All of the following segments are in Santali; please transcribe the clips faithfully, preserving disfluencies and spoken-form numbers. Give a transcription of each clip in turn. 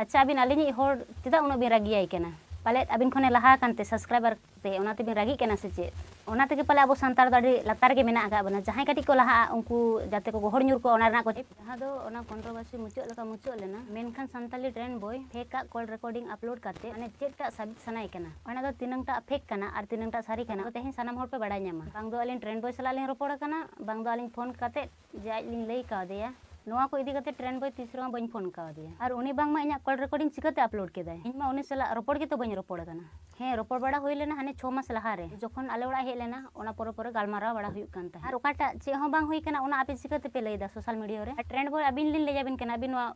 ᱟᱪᱪᱷᱟ, ᱟᱹᱵᱤᱱ ᱟᱹᱞᱤᱧᱤᱡ ᱦᱚᱲ ᱪᱮᱫᱟᱜ ᱩᱱᱟᱹᱜ ᱵᱤᱱ ᱨᱟᱹᱜᱤᱭᱟᱭ ᱠᱟᱱᱟ? ᱯᱟᱞᱮᱫ ᱟᱹᱵᱤᱱ ᱠᱷᱚᱱᱮ ᱞᱟᱦᱟ ᱟᱠᱟᱱ ᱛᱮ subscriber ᱛᱮ, ᱚᱱᱟ ᱛᱮᱵᱤᱱ ᱨᱟᱹᱜᱤᱜ ᱠᱟᱱᱟ ᱥᱮ ᱪᱮᱫ? ᱚᱱᱟ ᱛᱮᱜᱮ ᱯᱟᱞᱮ ᱟᱵᱚ ᱥᱟᱱᱛᱟᱲ ᱫᱚ ᱟᱹᱰᱤ ᱞᱟᱛᱟᱨ ᱨᱮᱜᱮ ᱢᱮᱱᱟᱜ ᱟᱠᱟᱫ ᱵᱚᱱᱟ᱾ ᱡᱟᱦᱟᱸᱭ ᱠᱟᱹᱴᱤᱡ ᱠᱚ ᱞᱟᱦᱟᱜᱼᱟ, ᱩᱱᱠᱩ ᱡᱟᱛᱮ ᱠᱚ ᱜᱚᱦᱚᱲ ᱧᱩᱨ ᱠᱚᱜᱼᱟ, ᱚᱱᱟ ᱨᱮᱱᱟᱜ ᱠᱚ ᱪᱮᱫ? ᱡᱟᱦᱟᱸ ᱫᱚ ᱚᱱᱟ controversy ᱢᱩᱪᱟᱹᱫ ᱞᱮᱠᱟ ᱢᱩᱪᱟᱹᱫ ᱞᱮᱱᱟ, ᱢᱮᱱᱠᱷᱟᱱ ᱥᱟᱱᱛᱟᱞᱤ trend boy fake ᱟᱜ call recording upload ᱠᱟᱛᱮ ᱢᱟᱱᱮ ᱪᱮᱫ ᱴᱟᱜ ᱥᱟᱵᱤᱛ ᱥᱟᱱᱟᱭᱮ ᱠᱟᱱᱟ? ᱚᱱᱟ ᱫᱚ ᱛᱤᱱᱟᱹᱝ ᱴᱟᱜ fake ᱠᱟᱱᱟ ᱟᱨ ᱛᱤᱱᱟᱹᱝ ᱴᱟᱜ ᱥᱟᱹᱨᱤ ᱠᱟᱱᱟ, ᱚᱱᱟ ᱫᱚ ᱛᱮᱦᱮᱧ ᱥᱟᱱᱟᱢ ᱦᱚᱲ ᱯᱮ ᱵᱟᱲᱟᱭ ᱧᱟᱢᱟ᱾ ᱵᱟᱝ ᱫᱚ ᱟᱹᱞᱤᱧ trend boy ᱥᱟᱞᱟᱜ ᱞᱤᱧ ᱨᱚᱯᱚᱲ ᱟᱠᱟᱱᱟ, ᱵᱟᱝ ᱫᱚ ᱟᱹᱞᱤᱧ ᱯᱷᱳᱱ ᱠᱟᱛᱮ ᱡᱮ ᱟᱡ ᱞᱤᱧ ᱞᱟᱹᱭ ᱠᱟᱣᱫᱮᱭᱟ᱾ ᱱᱚᱣᱟ ᱠᱚ ᱤᱫᱤ ᱠᱟᱛᱮ trend boy ᱛᱤᱥ ᱨᱮᱦᱚᱸ ᱵᱟᱹᱧ ᱯᱷᱳᱱ ᱠᱟᱣᱫᱮᱭᱟ᱾ ᱟᱨ ᱩᱱᱤ ᱵᱟᱝᱢᱟ ᱤᱧᱟᱹᱜ call recording ᱪᱤᱠᱟᱹᱛᱮ upload ᱠᱮᱫᱟᱭ? ᱤᱧ ᱢᱟ ᱩᱱᱤ ᱥᱟᱞᱟᱜ ᱨᱚᱯᱚᱲ ᱜᱮᱛᱚ ᱵᱟᱹᱧ ᱨᱚᱯᱚᱲ ᱟᱠᱟᱱᱟ᱾ ᱦᱮᱸ, ᱨᱚᱯᱚᱲ ᱵᱟᱲᱟ ᱦᱩᱭ ᱞᱮᱱᱟ ᱦᱟᱱᱮ ᱪᱷᱚ ᱢᱟᱥ ᱞᱟᱦᱟ ᱨᱮ, ᱡᱚᱠᱷᱚᱱ ᱟᱞᱮ ᱚᱲᱟᱜ ᱦᱮᱡ ᱞᱮᱱᱟ, ᱚᱱᱟ ᱯᱚᱨᱮ ᱯᱚᱨᱮ ᱜᱟᱞᱢᱟᱨᱟᱣ ᱵᱟᱲᱟ ᱦᱩᱭᱩᱜ ᱠᱟᱱ ᱛᱟᱦᱮᱸᱫ᱾ ᱟᱨ ᱚᱠᱟᱴᱟᱜ ᱪᱮᱫ ᱦᱚᱸ ᱵᱟᱝ ᱦᱩᱭ ᱠᱟᱱᱟ, ᱚᱱᱟ ᱟᱯᱮ ᱪᱤᱠᱟᱹ ᱛᱮᱯᱮ ᱞᱟᱹᱭ ᱮᱫᱟ social media ᱨᱮ? ᱟᱨ trend boy, ᱟᱹᱵᱤᱱ ᱞᱤᱧ ᱞᱟᱹᱭ ᱟᱵᱤᱱ ᱠᱟᱱᱟ, ᱟᱹᱵᱤᱱ ᱱᱚᱣᱟ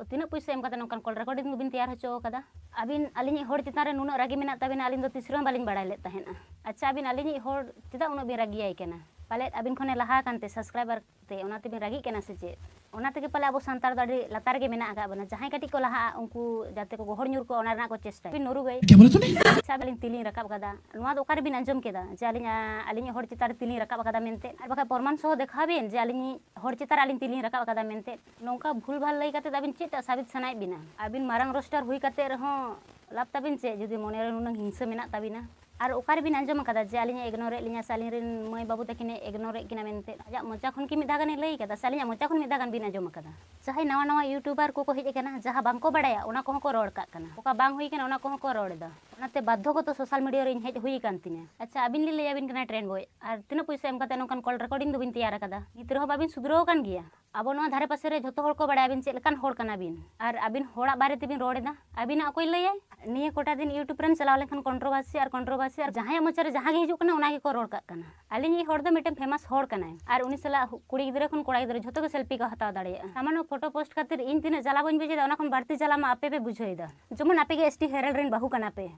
ᱛᱤᱱᱟᱹᱜ ᱯᱩᱭᱥᱟᱹ ᱮᱢ ᱠᱟᱛᱮ ᱱᱚᱝᱠᱟᱱ call recording ᱵᱤᱱ ᱛᱮᱭᱟᱨ ᱦᱚᱪᱚ ᱟᱠᱟᱫᱟ? ᱟᱹᱵᱤᱱ ᱟᱹᱞᱤᱧᱤᱡ ᱦᱚᱲ ᱪᱮᱛᱟᱱ ᱨᱮ ᱱᱩᱱᱟᱹᱜ ᱨᱟᱹᱜᱤ ᱢᱮᱱᱟᱜ ᱛᱟᱵᱤᱱᱟ, ᱟᱹᱞᱤᱧ ᱫᱚ ᱛᱤᱥ ᱨᱮᱦᱚᱸ ᱵᱟᱹᱞᱤᱧ ᱵᱟᱲᱟᱭ ᱞᱮᱫ ᱛᱟᱦᱮᱸᱫᱼᱟ᱾ ᱟᱪᱪᱷᱟ, ᱟᱹᱵᱤᱱ ᱟᱹᱞᱤᱧᱤᱡ ᱦᱚᱲ ᱪᱮᱫᱟᱜ ᱩᱱᱟᱹᱜ ᱵᱤᱱ ᱨᱟᱹᱜᱤᱭᱟᱭ ᱠᱟᱱᱟ? ᱯᱟᱞᱮᱫ ᱟᱹᱵᱤᱱ ᱠᱷᱚᱱᱮ ᱞᱟᱦᱟ ᱟᱠᱟᱱ ᱛᱮ subscriber ᱛᱮ, ᱚᱱᱟ ᱛᱮᱵᱤᱱ ᱨᱟᱹᱜᱤᱜ ᱠᱟᱱᱟ ᱥᱮ ᱪᱮᱫ? ᱚᱱᱟ ᱛᱮᱜᱮ ᱯᱟᱞᱮ ᱟᱵᱚ ᱥᱟᱱᱛᱟᱲ ᱫᱚ ᱟᱹᱰᱤ ᱞᱟᱛᱟᱨ ᱨᱮᱜᱮ ᱢᱮᱱᱟᱜ ᱟᱠᱟᱫ ᱵᱚᱱᱟ᱾ ᱡᱟᱦᱟᱸᱭ ᱠᱟᱹᱴᱤᱡ ᱠᱚ ᱞᱟᱦᱟᱜᱼᱟ, ᱩᱱᱠᱩ ᱡᱟᱛᱮ ᱠᱚ ᱜᱚᱦᱚᱲ ᱧᱩᱨ ᱠᱚᱜᱼᱟ, ᱚᱱᱟ ᱨᱮᱱᱟᱜ ᱠᱚ ᱪᱮᱥᱴᱟᱭᱟ᱾ ᱵᱤᱱ ᱱᱩᱨᱩ ᱜᱟᱹᱭ᱾ ᱠᱮ ᱵᱚᱞᱮ ᱛᱩᱢ? ᱟᱪᱪᱷᱟ, ᱟᱹᱞᱤᱧ ᱛᱤᱞᱤᱧ ᱨᱟᱠᱟᱵ ᱟᱠᱟᱫᱟ, ᱱᱚᱣᱟ ᱫᱚ ᱚᱠᱟ ᱨᱮᱵᱤᱱ ᱟᱸᱡᱚᱢ ᱠᱮᱫᱟ ᱡᱮ ᱟᱹᱞᱤᱧ, ᱟᱹᱞᱤᱧᱤᱡ ᱦᱚᱲ ᱪᱮᱛᱟᱱ ᱨᱮ ᱛᱤᱞᱤᱧ ᱨᱟᱠᱟᱵ ᱟᱠᱟᱫᱟ ᱢᱮᱱᱛᱮ? ᱟᱨ ᱵᱟᱠᱷᱟᱡ ᱯᱨᱚᱢᱟᱱ ᱥᱚᱦᱚ ᱫᱮᱠᱷᱟᱣ ᱵᱤᱱ ᱡᱮ ᱟᱹᱞᱤᱧᱤᱡ ᱦᱚᱲ ᱪᱮᱛᱟᱱ ᱨᱮ ᱟᱹᱞᱤᱧ ᱛᱤᱞᱤᱧ ᱨᱟᱠᱟᱵ ᱟᱠᱟᱫᱟ ᱢᱮᱱᱛᱮ᱾ ᱱᱚᱝᱠᱟ ᱵᱷᱩᱞ ᱵᱷᱟᱞ ᱞᱟᱹᱭ ᱠᱟᱛᱮ ᱫᱚ ᱟᱹᱵᱤᱱ ᱪᱮᱫ ᱴᱟᱜ ᱥᱟᱵᱤᱛ ᱥᱟᱱᱟᱭᱮᱫ ᱵᱤᱱᱟ? ᱟᱹᱵᱤᱱ ᱢᱟᱨᱟᱝ roaster ᱦᱩᱭ ᱠᱟᱛᱮ ᱨᱮᱦᱚᱸ ᱞᱟᱵᱷ ᱛᱟᱵᱤᱱ ᱪᱮᱫ, ᱡᱩᱫᱤ ᱢᱚᱱᱮ ᱨᱮ ᱱᱩᱱᱟᱹᱝ ᱦᱤᱝᱥᱟᱹ ᱢᱮᱱᱟᱜ ᱛᱟᱵᱤᱱᱟ? ᱟᱨ ᱚᱠᱟ ᱨᱮᱵᱤᱱ ᱟᱸᱡᱚᱢ ᱟᱠᱟᱫᱟ ᱡᱮ ᱟᱹᱞᱤᱧᱮ ignore ᱮᱫ ᱞᱤᱧᱟ ᱥᱮ ᱟᱹᱞᱤᱧ ᱨᱮᱱ ᱢᱟᱹᱭ ᱵᱟᱹᱵᱩ ᱛᱟᱹᱠᱤᱱᱮ ignore ᱮᱫ ᱠᱤᱱᱟ ᱢᱮᱱᱛᱮ? ᱟᱡᱟᱜ ᱢᱚᱪᱟ ᱠᱷᱚᱱ ᱠᱤ ᱢᱤᱫ ᱫᱷᱟᱣ ᱜᱟᱱᱮ ᱞᱟᱹᱭ ᱟᱠᱟᱫᱟ ᱥᱮ ᱟᱹᱞᱤᱧᱟᱜ ᱢᱚᱪᱟ ᱠᱷᱚᱱ ᱢᱤᱫ ᱫᱷᱟᱣ ᱜᱟᱱ ᱵᱤᱱ ᱟᱸᱡᱚᱢ ᱟᱠᱟᱫᱟ? ᱡᱟᱦᱟᱸᱭ ᱱᱟᱣᱟ ᱱᱟᱣᱟ YouTuber ᱠᱚᱠᱚ ᱦᱮᱡ ᱟᱠᱟᱱᱟ, ᱡᱟᱦᱟᱸ ᱵᱟᱝᱠᱚ ᱵᱟᱲᱟᱭᱟ, ᱚᱱᱟ ᱠᱚᱦᱚᱸ ᱠᱚ ᱨᱚᱲ ᱠᱟᱜ ᱠᱟᱱᱟ᱾ ᱚᱠᱟ ᱵᱟᱝ ᱦᱩᱭ ᱠᱟᱱᱟ, ᱚᱱᱟ ᱠᱚᱦᱚᱸ ᱠᱚ ᱨᱚᱲ ᱮᱫᱟ᱾ ᱚᱱᱟᱛᱮ ᱵᱟᱫᱽᱫᱷᱚ ᱜᱚᱛᱚ social media ᱨᱮ ᱤᱧ ᱦᱮᱡ ᱦᱩᱭ ᱟᱠᱟᱱ ᱛᱤᱧᱟ᱾ ᱟᱪᱪᱷᱟ, ᱟᱹᱵᱤᱱ ᱞᱤᱧ ᱞᱟᱹᱭ ᱟᱵᱤᱱ ᱠᱟᱱᱟ, trend boy, ᱟᱨ ᱛᱤᱱᱟᱹᱜ ᱯᱩᱭᱥᱟᱹ ᱮᱢ ᱠᱟᱛᱮ ᱱᱚᱝᱠᱟᱱ call recording ᱫᱚᱵᱤᱱ ᱛᱮᱭᱟᱨ ᱟᱠᱟᱫᱟ? ᱱᱤᱛ ᱨᱮᱦᱚᱸ ᱵᱟᱵᱤᱱ ᱥᱩᱫᱷᱨᱟᱹᱣ ᱟᱠᱟᱱ ᱜᱮᱭᱟ? ᱟᱵᱚ ᱱᱚᱣᱟ ᱫᱷᱟᱨᱮ ᱯᱟᱥᱮ ᱨᱮ ᱡᱷᱚᱛᱚ ᱦᱚᱲ ᱠᱚ ᱵᱟᱲᱟᱭᱟ ᱟᱵᱤᱱ ᱪᱮᱫ ᱞᱮᱠᱟᱱ ᱦᱚᱲ ᱠᱟᱱᱟ ᱵᱤᱱ, ᱟᱨ ᱟᱵᱤᱱ ᱦᱚᱲᱟᱜ ᱵᱟᱨᱮ ᱛᱮᱵᱤᱱ ᱨᱚᱲ ᱮᱫᱟ᱾ ᱟᱵᱤᱱᱟᱜ ᱚᱠᱚᱭ ᱞᱟᱹᱭᱟᱭ? ᱱᱤᱭᱟᱹ ᱠᱚᱴᱟ ᱫᱤᱱ YouTube ᱨᱮᱢ ᱪᱟᱞᱟᱣ ᱞᱮᱱᱠᱷᱟᱱ controversy ᱟᱨ controversy, ᱟᱨ ᱡᱟᱦᱟᱸᱭᱟᱜ ᱢᱚᱪᱟ ᱨᱮ ᱡᱟᱦᱟᱸ ᱜᱮ ᱦᱤᱡᱩᱜ ᱠᱟᱱᱟ, ᱚᱱᱟ ᱜᱮᱠᱚ ᱨᱚᱲ ᱠᱟᱜ ᱠᱟᱱᱟ᱾ ᱟᱹᱞᱤᱧᱤᱡ ᱦᱚᱲ ᱫᱚ ᱢᱤᱫᱴᱮᱱ famous ᱦᱚᱲ ᱠᱟᱱᱟᱭ, ᱟᱨ ᱩᱱᱤ ᱥᱟᱞᱟᱜ ᱠᱩᱲᱤ ᱜᱤᱫᱽᱨᱟᱹ ᱠᱷᱚᱱ ᱠᱚᱲᱟ ᱜᱤᱫᱽᱨᱟᱹ ᱡᱷᱚᱛᱚ ᱜᱮ selfie ᱠᱚ ᱦᱟᱛᱟᱣ ᱫᱟᱲᱮᱭᱟᱜᱼᱟ᱾ ᱥᱟᱢᱟᱱᱱᱚ photo post ᱠᱷᱟᱹᱛᱤᱨ ᱤᱧ ᱛᱤᱱᱟᱹᱜ ᱡᱟᱞᱟ ᱵᱟᱹᱧ ᱵᱩᱡᱮᱫᱟ, ᱚᱱᱟ ᱠᱷᱚᱱ ᱵᱟᱹᱲᱛᱤ ᱡᱟᱞᱟ ᱢᱟ ᱟᱯᱮ ᱯᱮ ᱵᱩᱡᱷᱟᱹᱣᱮᱫᱟ, ᱡᱮᱢᱚᱱ ᱟᱯᱮ ᱜᱮ ST ᱦᱮᱨᱮᱞ ᱨᱮᱱ ᱵᱟᱹᱦᱩ ᱠᱟᱱᱟ ᱯᱮ᱾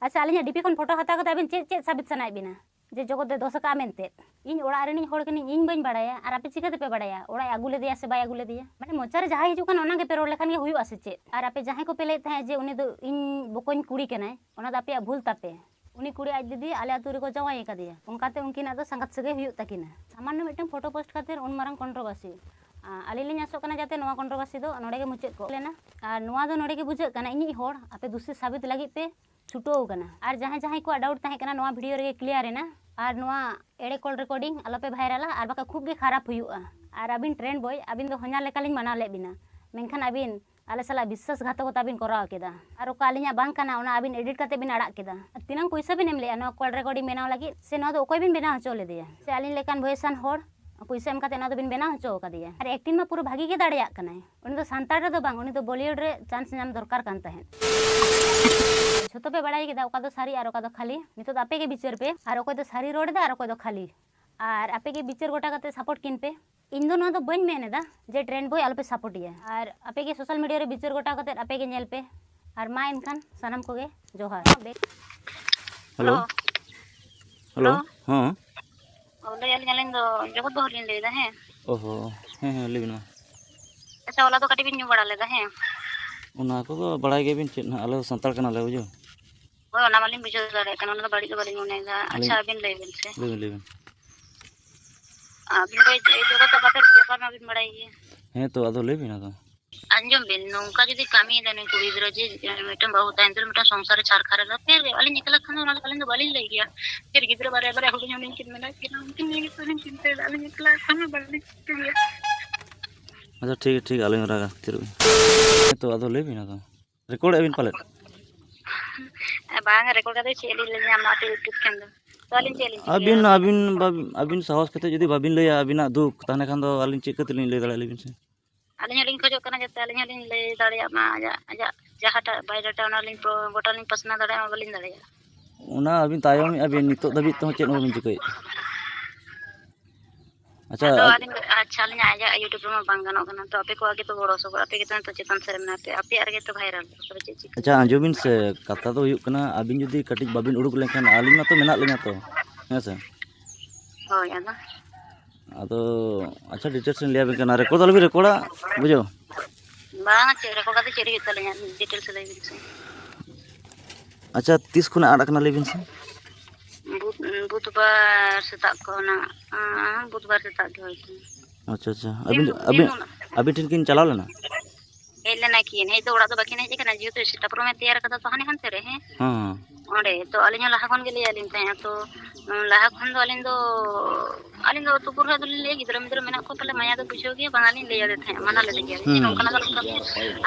ᱟᱪᱪᱷᱟ, ᱟᱹᱞᱤᱧᱟᱜ DP ᱠᱷᱚᱱ photo ᱦᱟᱛᱟᱣ ᱠᱟᱛᱮ ᱟᱵᱮᱱ ᱪᱮᱫ, ᱪᱮᱫ ᱥᱟᱵᱤᱛ ᱥᱟᱱᱟᱭᱮᱫ ᱵᱤᱱᱟ? ᱡᱮ ᱡᱚᱜᱚᱛ ᱫᱚᱭ ᱫᱳᱥ ᱟᱠᱟᱫᱼᱟ ᱢᱮᱱᱛᱮ? ᱤᱧ ᱚᱲᱟᱜ ᱨᱤᱱᱤᱡ ᱦᱚᱲ ᱠᱟᱹᱱᱟᱹᱧ, ᱤᱧ ᱵᱟᱹᱧ ᱵᱟᱲᱟᱭᱟ, ᱟᱨ ᱟᱯᱮ ᱪᱤᱠᱟᱹ ᱛᱮᱯᱮ ᱵᱟᱲᱟᱭᱟ ᱚᱲᱟᱜ ᱮ ᱟᱹᱜᱩ ᱞᱮᱫᱮᱭᱟ ᱥᱮ ᱵᱟᱭ ᱟᱹᱜᱩ ᱞᱮᱫᱮᱭᱟ? ᱢᱟᱱᱮ ᱢᱚᱪᱟ ᱨᱮ ᱡᱟᱦᱟᱸ ᱦᱤᱡᱩᱜ ᱠᱟᱱᱟ, ᱚᱱᱟ ᱜᱮᱯᱮ ᱨᱚᱲ ᱞᱮᱠᱷᱟᱱ ᱜᱮ ᱦᱩᱭᱩᱜᱼᱟ ᱥᱮ ᱪᱮᱫ? ᱟᱨ ᱟᱯᱮ ᱡᱟᱦᱟᱸᱭ ᱠᱚᱯᱮ ᱞᱟᱹᱭᱮᱫ ᱛᱟᱦᱮᱸᱫ ᱡᱮ ᱩᱱᱤ ᱫᱚ ᱤᱧ ᱵᱚᱠᱚᱧ ᱠᱩᱲᱤ ᱠᱟᱱᱟᱭ, ᱚᱱᱟ ᱫᱚ ᱟᱯᱮᱭᱟᱜ ᱵᱷᱩᱞ ᱛᱟᱯᱮ᱾ ᱩᱱᱤ ᱠᱩᱲᱤ ᱟᱡ ᱫᱤᱫᱤ ᱟᱞᱮ ᱟᱹᱛᱩ ᱨᱮᱠᱚ ᱡᱟᱶᱟᱭ ᱟᱠᱟᱫᱮᱭᱟ, ᱚᱱᱠᱟᱛᱮ ᱩᱱᱠᱤᱱᱟᱜ ᱫᱚ ᱥᱟᱸᱜᱟᱛ ᱥᱟᱹᱜᱟᱹᱭ ᱦᱩᱭᱩᱜ ᱛᱟᱹᱠᱤᱱᱟ᱾ ᱥᱟᱢᱟᱱᱱᱚ ᱢᱤᱫᱴᱟᱝ photo post ᱠᱷᱟᱹᱛᱤᱨ ᱩᱱ ᱢᱟᱨᱟᱝ controversy᱾ ᱟᱹᱞᱤᱧ ᱞᱤᱧ ᱟᱥᱚᱜ ᱠᱟᱱᱟ ᱡᱟᱛᱮ ᱱᱚᱣᱟ ᱠᱚᱱᱴᱨᱳᱵᱷᱟᱨᱥᱤ ᱫᱚ ᱱᱚᱰᱮ ᱜᱮ ᱢᱩᱪᱟᱹᱫ ᱠᱚᱜ ᱞᱮᱱᱟ᱾ ᱟᱨ ᱱᱚᱣᱟ ᱫᱚ ᱱᱚᱰᱮ ᱜᱮ ᱵᱩᱡᱷᱟᱹᱜ ᱠᱟᱱᱟ, ᱤᱧᱤᱡ ᱦᱚᱲ ᱟᱯᱮ ᱫᱩᱥᱤ ᱥᱟᱵᱤᱛ ᱞᱟᱹᱜᱤᱫ ᱯᱮ ᱪᱷᱩᱴᱟᱹᱣ ᱠᱟᱱᱟ᱾ ᱟᱨ ᱡᱟᱦᱟᱸᱭ ᱡᱟᱦᱟᱸᱭ ᱠᱚᱣᱟᱜ ᱰᱟᱣᱩᱴ ᱛᱟᱦᱮᱸ ᱠᱟᱱᱟ, ᱱᱚᱣᱟ ᱵᱷᱤᱰᱤᱭᱳ ᱨᱮᱜᱮ ᱠᱞᱤᱭᱟᱨ ᱮᱱᱟ᱾ ᱟᱨ ᱱᱚᱣᱟ ᱮᱲᱮ ᱠᱚᱞ ᱨᱮᱠᱚᱨᱰᱤᱝ ᱟᱞᱚᱯᱮ ᱵᱷᱟᱭᱨᱟᱞᱟ, ᱟᱨ ᱵᱟᱠᱷᱟᱱ ᱠᱷᱩᱵ ᱜᱮ ᱠᱷᱟᱨᱟᱯ ᱦᱩᱭᱩᱜᱼᱟ᱾ ᱟᱨ ᱟᱹᱵᱤᱱ ᱴᱨᱮᱱᱰ ᱵᱚᱭ, ᱟᱹᱵᱤᱱ ᱫᱚ ᱦᱚᱧᱦᱟᱨ ᱞᱮᱠᱟᱞᱤᱧ ᱢᱟᱱᱟᱣ ᱞᱮᱫ ᱵᱤᱱᱟ, ᱢᱮᱱᱠᱷᱟᱱ ᱟᱹᱵᱤᱱ ᱟᱞᱮ ᱥᱟᱞᱟᱜ ᱵᱤᱥᱥᱟᱥᱜᱷᱟᱛᱚᱠᱚᱛᱟ ᱵᱤᱱ ᱠᱚᱨᱟᱣ ᱠᱮᱫᱟ᱾ ᱟᱨ ᱚᱠᱟ ᱟᱹᱞᱤᱧᱟᱜ ᱵᱟᱝ ᱠᱟᱱᱟ, ᱚᱱᱟ ᱟᱹᱵᱤᱱ ᱮᱰᱤᱴ ᱠᱟᱛᱮ ᱵᱤᱱ ᱟᱲᱟᱜ ᱠᱮᱫᱟ᱾ ᱟᱨ ᱛᱤᱱᱟᱹᱝ ᱯᱩᱭᱥᱟᱹ ᱵᱤᱱ ᱮᱢ ᱞᱮᱜᱼᱟ ᱱᱚᱣᱟ ᱠᱚᱞ ᱨᱮᱠᱚᱨᱰᱤᱝ ᱵᱮᱱᱟᱣ ᱞᱟᱹᱜᱤᱫ? ᱥᱮ ᱱᱚᱣᱟ ᱫᱚ ᱚᱠᱚᱭ ᱵᱤᱱ ᱵᱮᱱᱟᱣ ᱦᱚᱪᱚ ᱞᱮᱫᱮᱭᱟ? ᱥᱮ ᱟᱹᱞᱤᱧ ᱞᱮᱠᱟᱱ ᱵᱷᱚᱭᱮᱥᱟᱱ ᱦᱚᱲ ᱯᱩᱭᱥᱟᱹ ᱮᱢ ᱠᱟᱛᱮ ᱱᱚᱣᱟ ᱫᱚᱵᱤᱱ ᱵᱮᱱᱟᱣ ᱦᱚᱪᱚ ᱟᱠᱟᱫᱮᱭᱟ? ᱟᱨ ᱮᱠᱴᱤᱝ ᱢᱟ ᱯᱩᱨᱟᱹ ᱵᱷᱟᱹᱜᱤ ᱜᱮ ᱫᱟᱲᱮᱭᱟᱜ ᱠᱟᱱᱟᱭ᱾ ᱩᱱᱤ ᱫᱚ ᱥᱟᱱᱛᱟᱲ ᱨᱮᱫᱚ ᱵᱟᱝ, ᱩᱱᱤ ᱫᱚ ᱵᱚᱞᱤᱭᱩᱰ ᱨᱮ ᱪᱟᱱᱥ ᱧᱟᱢ ᱫᱚᱨᱠᱟᱨ ᱠᱟᱱ ᱛᱟᱦᱮᱸᱫ᱾ ᱡᱷᱚᱛᱚ ᱯᱮ ᱵᱟᱲᱟᱭ ᱠᱮᱫᱟ ᱚᱠᱟ ᱫᱚ ᱥᱟᱹᱨᱤ ᱟᱨ ᱚᱠᱟ ᱫᱚ ᱠᱷᱟᱹᱞᱤ᱾ ᱱᱤᱛᱚᱜ ᱫᱚ ᱟᱯᱮ ᱜᱮ ᱵᱤᱪᱟᱹᱨ ᱯᱮ, ᱟᱨ ᱚᱠᱚᱭ ᱫᱚ ᱥᱟᱹᱨᱤ ᱨᱚᱲ ᱮᱫᱟ ᱟᱨ ᱚᱠᱚᱭ ᱫᱚ ᱠᱷᱟᱹᱞᱤ᱾ ᱟᱨ ᱟᱯᱮ ᱜᱮ ᱵᱤᱪᱟᱹᱨ ᱜᱚᱴᱟ ᱠᱟᱛᱮ ᱥᱟᱯᱳᱨᱴ ᱠᱤᱱ ᱯᱮ᱾ ᱤᱧ ᱫᱚ ᱱᱚᱣᱟ ᱫᱚ ᱵᱟᱹᱧ ᱢᱮᱱ ᱮᱫᱟ ᱡᱮ ᱴᱨᱮᱱᱰ ᱵᱚᱭ ᱟᱞᱚᱯᱮ ᱥᱟᱯᱳᱨᱴ ᱮᱭᱟ᱾ ᱟᱨ ᱟᱯᱮ ᱜᱮ ᱥᱳᱥᱟᱞ ᱢᱤᱰᱤᱭᱟ ᱨᱮ ᱵᱤᱪᱟᱹᱨ ᱜᱚᱴᱟ ᱠᱟᱛᱮ ᱟᱯᱮ ᱜᱮ ᱧᱮᱞ ᱯᱮ᱾ ᱟᱨ ᱢᱟ ᱮᱱᱠᱷᱟᱱ ᱥᱟᱱᱟᱢ ᱠᱚᱜᱮ ᱡᱚᱦᱟᱨ᱾ ᱦᱮᱞᱳ᱾ ᱦᱮᱞᱳ᱾ ᱦᱮᱞᱳ᱾ ᱦᱮᱸ᱾ ᱚ, ᱞᱟᱹᱭ ᱟᱹᱞᱤᱧ, ᱟᱹᱞᱤᱧ ᱫᱚ ᱡᱚᱜᱚᱛ ᱵᱟᱹᱦᱩ ᱞᱤᱧ ᱞᱟᱹᱭᱫᱟ, ᱦᱮᱸ᱾ ᱚ ᱦᱚᱸ, ᱦᱮᱸ, ᱦᱮᱸ, ᱞᱟᱹᱭ ᱵᱤᱱ ᱢᱟ᱾ ᱟᱪᱪᱷᱟ, ᱚᱱᱟ ᱫᱚ ᱠᱟᱹᱴᱤᱡ ᱵᱤᱱ ᱧᱩ ᱵᱟᱲᱟ ᱞᱮᱫᱟ, ᱦᱮᱸ? ᱚᱱᱟ ᱠᱚᱫᱚ ᱵᱟᱲᱟᱭ ᱜᱮᱭᱟᱵᱤᱱ ᱪᱮᱫ ᱱᱟᱦᱟᱜ, ᱟᱞᱮ ᱫᱚ ᱥᱟᱱᱛᱟᱲ ᱠᱟᱱᱟᱞᱮ, ᱵᱩᱡᱷᱟᱹᱣ᱾ ᱦᱳᱭ, ᱚᱱᱟ ᱢᱟᱞᱤᱧ ᱵᱩᱡᱷᱟᱹᱣ ᱫᱟᱲᱮᱭᱟᱜ ᱠᱟᱱᱟ, ᱚᱱᱟ ᱫᱚ ᱵᱟᱹᱲᱤᱡ ᱫᱚ ᱵᱟᱹᱞᱤᱧ ᱢᱚᱱᱮᱭᱮᱫᱟ᱾ ᱟᱪᱪᱷᱟ, ᱟᱹᱞᱤᱧ ᱟᱹᱵᱤᱱ ᱞᱟᱹᱭ ᱵᱤᱱ ᱥᱮ᱾ ᱞᱟᱹᱭ ᱵᱤᱱ, ᱞᱟᱹᱭ ᱵᱤᱱ᱾ ᱟᱹᱵᱤᱱ ᱫᱚ ᱡᱚᱜᱚᱛ ᱵᱟᱯᱟᱨ ᱵᱮᱯᱟᱨ ᱢᱟᱵᱤᱱ ᱵᱟᱲᱟᱭ ᱜᱮᱭᱟ᱾ ᱦᱮᱸ ᱛᱚ, ᱟᱫᱚ ᱞᱟᱹᱭ ᱵᱤᱱ ᱟᱫᱚ᱾ ᱟᱸᱡᱚᱢ ᱵᱤᱱ, ᱱᱚᱝᱠᱟ ᱡᱩᱫᱤ ᱠᱟᱹᱢᱤᱭᱮᱫᱟ ᱱᱩᱭ ᱠᱩᱲᱤ ᱜᱤᱫᱽᱨᱟᱹ, ᱡᱮ ᱢᱤᱫᱴᱟᱝ ᱵᱟᱹᱦᱩ ᱛᱟᱦᱮᱱ ᱛᱩᱞᱩᱡ ᱢᱤᱫᱴᱟᱝ ᱥᱚᱝᱥᱟᱨ ᱨᱮ ᱪᱷᱟᱨᱠᱷᱟᱨ ᱮᱫᱟ, ᱯᱷᱤᱨ ᱟᱹᱞᱤᱧ ᱮᱠᱞᱟ ᱠᱷᱟᱱ ᱫᱚ ᱚᱱᱟ ᱫᱚ ᱟᱹᱞᱤᱧ ᱫᱚ ᱵᱟᱹᱞᱤᱧ ᱞᱟᱹᱭ ᱜᱮᱭᱟ᱾ ᱯᱷᱤᱨ ᱜᱤᱫᱽᱨᱟᱹ ᱵᱟᱨᱭᱟ ᱵᱟᱨᱭᱟ ᱦᱩᱰᱤᱧ ᱦᱩᱰᱤᱧ ᱠᱤᱱ ᱢᱮᱱᱟᱜ ᱠᱤᱱᱟ, ᱩᱱᱠᱤᱱ ᱱᱤᱭᱮ ᱜᱮᱛᱚ ᱞᱤᱧ ᱪᱤᱱᱛᱟᱹᱭᱮᱫᱟ, ᱟᱹᱞᱤᱧ ᱮᱠᱞᱟ ᱠᱷᱟᱱ ᱫᱚ ᱵᱟᱹᱞᱤᱧ ᱪᱤᱠᱟᱹᱭᱟ᱾ ᱟᱪᱪᱷᱟ, ᱴᱷᱤᱠ, ᱴᱷᱤᱠ, ᱟᱞᱚᱧ ᱨᱟᱜᱟ, ᱛᱷᱤᱨᱚᱜ ᱟᱹᱧ᱾ ᱦᱮᱸ ᱛᱚ, ᱟᱫᱚ ᱞᱟᱹᱭ ᱵᱤᱱ ᱟᱫᱚ᱾ ᱨᱮᱠᱚᱨᱰ ᱮᱫ ᱵᱤᱱ ᱯᱟᱞᱮᱫ? ᱵᱟᱝ, ᱨᱮᱠᱚᱨᱰ ᱠᱟᱛᱮ ᱪᱮᱫ ᱞᱤᱧ ᱞᱟᱹᱭᱟ, ᱟᱢ ᱟᱯᱮ YouTube ᱴᱷᱮᱱ ᱫᱚ᱾ ᱛᱚ, ᱟᱹᱞᱤᱧ ᱪᱮᱫ ᱞᱤᱧ ᱪᱤᱠᱟᱹᱭᱟ? ᱟᱹᱵᱤᱱ, ᱟᱹᱵᱤᱱ, ᱟᱹᱵᱤᱱ ᱥᱟᱦᱚᱥ ᱠᱟᱛᱮ ᱡᱩᱫᱤ ᱵᱟᱹᱵᱤᱱ ᱞᱟᱹᱭᱟ ᱟᱹᱵᱤᱱᱟᱜ ᱫᱩᱠ, ᱛᱟᱦᱚᱞᱮ ᱠᱷᱟᱱ ᱫᱚ ᱟᱹᱞᱤᱧ ᱪᱮᱫ ᱠᱟᱛᱮ ᱞᱤᱧ ᱞᱟᱹᱭ ᱫᱟᱲᱮᱭᱟᱜᱼᱟ, ᱞᱟᱹᱭ ᱵᱤᱱ ᱥᱮ? ᱟᱹᱞᱤᱧ ᱦᱚᱸᱞᱤᱧ ᱠᱷᱚᱡᱚᱜ ᱠᱟᱱᱟ ᱡᱟᱛᱮ ᱟᱹᱞᱤᱧ ᱦᱚᱸᱞᱤᱧ ᱞᱟᱹᱭ ᱫᱟᱲᱮᱭᱟᱜ ᱢᱟ ᱟᱡᱟᱜ, ᱟᱡᱟᱜ ᱡᱟᱦᱟᱸᱴᱟᱜ biodata ᱚᱱᱟ ᱞᱤᱧ ᱯᱨᱚ-, ᱜᱚᱴᱟ ᱞᱤᱧ ᱯᱟᱥᱱᱟᱣ ᱫᱟᱲᱮᱭᱟᱜ ᱢᱟ, ᱵᱟᱹᱞᱤᱧ ᱫᱟᱲᱮᱭᱟᱜᱼᱟ᱾ ᱚᱱᱟ ᱟᱹᱵᱤᱱ ᱛᱟᱭᱚᱢᱮᱫᱼᱟ ᱵᱤᱱ, ᱱᱤᱛᱚᱜ ᱫᱷᱟᱹᱵᱤᱡ ᱛᱮᱦᱚᱸ ᱪᱮᱫ ᱦᱚᱸ ᱵᱟᱹᱵᱤᱱ ᱪᱤᱠᱟᱹᱭᱮᱫᱼᱟ᱾ ᱟᱪᱪᱷᱟ, ᱟᱫᱚ ᱟᱹᱞᱤᱧ ᱫᱚ, ᱟᱪᱪᱷᱟ, ᱟᱹᱞᱤᱧᱟᱜ ᱟᱡᱟᱜ YouTube ᱨᱮᱢᱟ ᱵᱟᱝ ᱜᱟᱱᱚᱜ ᱠᱟᱱᱟ, ᱛᱚ ᱟᱯᱮ ᱠᱚᱣᱟᱜ ᱜᱮᱛᱚ ᱜᱚᱲᱚ ᱥᱚᱯᱚᱦᱚᱫ, ᱟᱯᱮ ᱜᱮᱛᱚ ᱱᱤᱛᱚᱜ ᱪᱮᱛᱟᱱ ᱥᱮᱫ ᱨᱮ ᱢᱮᱱᱟᱜ ᱯᱮᱭᱟ, ᱟᱯᱮᱭᱟᱜ ᱨᱮᱜᱮ ᱛᱚ viral, ᱛᱚᱵᱮ ᱪᱮᱫ ᱪᱤᱠᱟᱹ? ᱟᱪᱪᱷᱟ, ᱟᱸᱡᱚᱢ ᱵᱤᱱ ᱥᱮ, ᱠᱟᱛᱷᱟ ᱫᱚ ᱦᱩᱭᱩᱜ ᱠᱟᱱᱟ, ᱟᱹᱵᱤᱱ ᱡᱩᱫᱤ ᱠᱟᱹᱴᱤᱡ ᱵᱟᱹᱵᱤᱱ ᱩᱰᱩᱠ ᱞᱮᱱᱠᱷᱟᱱ ᱟᱹᱞᱤᱧ ᱢᱟᱛᱚ ᱢᱮᱱᱟᱜ ᱞᱤᱧᱟ ᱛᱚ, ᱦᱮᱸ ᱥᱮ? ᱦᱳᱭ, ᱟᱫᱚ? ᱟᱫᱚ, ᱟᱪᱪᱷᱟ, details ᱞᱤᱧ ᱞᱟᱹᱭ ᱟᱵᱤᱱ ᱠᱟᱱᱟ, ᱨᱮᱠᱚᱨᱰ ᱫᱚ ᱟᱞᱚᱵᱤᱱ ᱨᱮᱠᱚᱨᱰᱟ, ᱵᱩᱡᱷᱟᱹᱣ? ᱵᱟᱝ, ᱪᱮᱫ ᱨᱮᱠᱚᱨᱰ ᱠᱟᱛᱮ ᱪᱮᱫ ᱦᱩᱭᱩᱜ ᱛᱟᱹᱞᱤᱧᱟ? Details ᱞᱟᱹᱭ ᱵᱤᱱ ᱥᱮ᱾ ᱟᱪᱪᱷᱟ, ᱛᱤᱥ ᱠᱷᱚᱱᱟᱜ ᱟᱫ ᱟᱠᱟᱱᱟ ᱞᱟᱹᱭ ᱵᱤᱱ ᱥᱮ? ᱵᱩᱫ-, ᱵᱩᱫᱷᱵᱟᱨ ᱥᱮᱛᱟᱜ ᱠᱷᱚᱱᱟᱜ, ᱟᱸ, ᱵᱩᱫᱷᱵᱟᱨ ᱥᱮᱛᱟᱜ ᱜᱮ ᱦᱩᱭ ᱠᱟᱱᱟ᱾ ᱟᱪᱪᱷᱟ, ᱟᱪᱪᱷᱟ᱾ ᱟᱹᱵᱤᱱ, ᱫᱤᱱ, ᱟᱹᱵᱤᱱ, ᱫᱤᱱ ᱟᱹᱵᱤᱱ ᱴᱷᱮᱱ ᱠᱤᱱ ᱪᱟᱞᱟᱣ ᱞᱮᱱᱟ? ᱦᱮᱡ ᱞᱮᱱᱟ ᱠᱤᱱ, ᱦᱮᱡ ᱫᱚ ᱚᱲᱟᱜ ᱫᱚ ᱵᱟᱹᱠᱤᱱ ᱦᱮᱡ ᱟᱠᱟᱱᱟ, ᱡᱮᱦᱮᱛᱩ ᱥᱮᱴᱟ ᱯᱨᱳᱜᱨᱟᱢ ᱮ ᱛᱮᱭᱟᱨ ᱠᱟᱫᱟ ᱛᱚ ᱦᱟᱱᱮ ᱦᱟᱱᱛᱮ ᱨᱮ, ᱦᱮᱸ᱾ ᱦᱮᱸ᱾ ᱚᱸᱰᱮ ᱛᱚ ᱟᱹᱞᱤᱧ ᱦᱚᱸ ᱞᱟᱦᱟ ᱠᱷᱚᱱ ᱜᱮ ᱞᱟᱹᱭ ᱟᱹᱞᱤᱧ ᱛᱟᱦᱮᱸᱜᱼᱟ ᱛᱚ, ᱞᱟᱦᱟ ᱠᱷᱚᱱ ᱫᱚ ᱟᱹᱞᱤᱧ ᱫᱚ, ᱟᱹᱞᱤᱧ ᱫᱚ ᱟᱹᱛᱩ ᱠᱚᱨᱮ ᱫᱚᱞᱤᱧ ᱞᱟᱹᱭᱟ, ᱜᱤᱫᱽᱨᱟᱹ ᱢᱤᱫᱽᱨᱟᱹ ᱢᱮᱱᱟᱜ ᱠᱚ ᱛᱟᱞᱮ, ᱢᱟᱭᱟ ᱫᱚ ᱵᱩᱡᱷᱟᱹᱣ ᱜᱮᱭᱟ, ᱵᱟᱝ ᱟᱹᱞᱤᱧ ᱞᱟᱹᱭ ᱟᱫᱮ ᱛᱟᱦᱮᱸᱜᱼᱟ, ᱢᱟᱱᱟ ᱞᱮᱫᱮ ᱜᱮᱭᱟ ᱞᱤᱧ, ᱡᱮ ᱦᱩᱸ᱾ ᱱᱚᱝᱠᱟᱱᱟᱜ ᱫᱚ ᱱᱚᱝᱠᱟ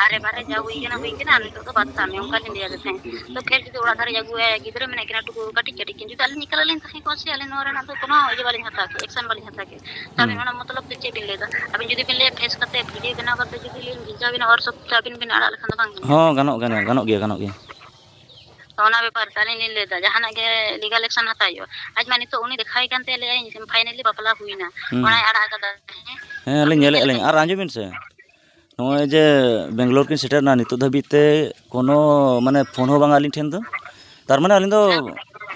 ᱟᱨᱮ ᱵᱟᱨᱮ ᱡᱟ ᱦᱩᱭ ᱠᱟᱱᱟ, ᱦᱩᱭ ᱠᱟᱱᱟ, ᱟᱨ ᱱᱤᱛᱚᱜ ᱫᱚ ᱵᱟᱫ ᱠᱟᱜ ᱢᱮ, ᱚᱱᱠᱟ ᱞᱤᱧ ᱞᱟᱹᱭ ᱟᱫᱮ ᱛᱟᱦᱮᱸᱜ᱾ ᱛᱚ ᱯᱷᱮᱨ ᱡᱩᱫᱤ ᱚᱲᱟᱜ ᱫᱷᱟᱨᱮ ᱟᱹᱜᱩᱣᱟᱭᱟ, ᱜᱤᱫᱽᱨᱟᱹ ᱢᱮᱱᱟᱜ ᱠᱤᱱᱟ ᱴᱩᱠᱩ ᱠᱟᱹᱴᱤᱡ ᱠᱟᱹᱴᱤᱡ ᱠᱤᱱ, ᱡᱩᱫᱤ ᱟᱹᱞᱤᱧ ᱮᱠᱞᱟ ᱞᱤᱧ ᱛᱟᱦᱮᱸ ᱠᱚᱜᱼᱟ ᱥᱮ, ᱟᱹᱞᱤᱧ ᱱᱚᱣᱟ ᱨᱮᱱᱟᱜ ᱫᱚ ᱠᱳᱱᱳ ᱤᱭᱟᱹ ᱵᱟᱹᱞᱤᱧ ᱦᱟᱛᱟᱣ ᱠᱮᱭᱟ, ᱮᱠᱥᱮᱱ ᱵᱟᱹᱞᱤᱧ ᱦᱟᱛᱟᱣ ᱠᱮᱭᱟ᱾ ᱛᱚ ᱦᱩᱸ᱾ ᱟᱹᱵᱤᱱ ᱚᱱᱟ ᱢᱚᱛᱞᱚᱵ ᱛᱮ ᱪᱮᱫ ᱵᱤᱱ ᱞᱟᱹᱭ ᱮᱫᱟ? ᱟᱵᱤᱱ ᱡᱩᱫᱤ ᱵᱤᱱ ᱞᱟᱹᱭᱟ ᱯᱷᱮᱥ ᱠᱟᱛᱮ ᱵᱷᱤᱰᱤᱭᱳ ᱵᱮᱱᱟᱣ ᱠᱟᱛᱮ ᱡᱩᱫᱤ ᱞᱤᱧ ᱵᱷᱮᱡᱟ ᱵᱤᱱᱟ WhatsApp ᱛᱮ, ᱟᱹᱵᱤᱱ ᱵᱤᱱ ᱟᱲᱟᱜ ᱞᱮᱠᱷᱟᱱ ᱫᱚ ᱵᱟᱝ ᱜᱟᱱᱚᱜᱼᱟ? ᱦᱚᱸ, ᱜᱟᱱᱚᱜ, ᱜᱟᱱᱚᱜ, ᱜᱟᱱᱚᱜ ᱜᱮᱭᱟ, ᱜᱟᱱᱚᱜ ᱜᱮᱭᱟ᱾ ᱛᱚ ᱚᱱᱟ ᱵᱮᱯᱟᱨ ᱛᱮ ᱟᱹᱞᱤᱧ ᱞᱤᱧ ᱞᱟᱹᱭ ᱮᱫᱟ, ᱡᱟᱦᱟᱱᱟᱜ ᱜᱮ ᱞᱤᱜᱟᱞ ᱮᱠᱥᱮᱱ ᱦᱟᱛᱟᱣ ᱦᱩᱭᱩᱜᱼᱟ᱾ ᱟᱡ ᱢᱟ ᱱᱤᱛᱚᱜ ᱩᱱᱤ ᱫᱮᱠᱷᱟᱣ ᱮ ᱠᱟᱱ ᱛᱟᱭᱟ, ᱞᱟᱹᱭᱟᱭ ᱯᱷᱟᱭᱱᱟᱞᱤ ᱵᱟᱯᱞᱟ ᱦᱩᱭᱱᱟ, ᱦᱩᱸ᱾ ᱚᱱᱟᱭ ᱟᱲᱟᱜ ᱟᱠᱟᱫᱟ᱾ ᱦᱮᱸ, ᱟᱹᱞᱤᱧ ᱟᱹᱵᱤᱱ ᱧᱮᱞᱮᱫ ᱪᱮᱫ ᱞᱮᱠᱟ ᱟᱹᱞᱤᱧ᱾ ᱟᱨ ᱟᱸᱡᱚᱢ ᱵᱤᱱ ᱥᱮ, ᱱᱚᱜᱼᱚᱭ ᱡᱮ ᱵᱮᱝᱜᱟᱞᱳᱨ ᱠᱤᱱ ᱥᱮᱴᱮᱨ ᱮᱱᱟ, ᱱᱤᱛᱚᱜ ᱫᱷᱟᱹᱵᱤᱡ ᱛᱮ ᱠᱳᱱᱳ, ᱢᱟᱱᱮ, ᱯᱷᱳᱱ ᱦᱚᱸ ᱵᱟᱝ ᱟᱹᱞᱤᱧ ᱴᱷᱮᱱ ᱫᱚ᱾ ᱛᱟᱨ ᱢᱟᱱᱮ ᱟᱹᱞᱤᱧ ᱫᱚ, ᱦᱮᱸ᱾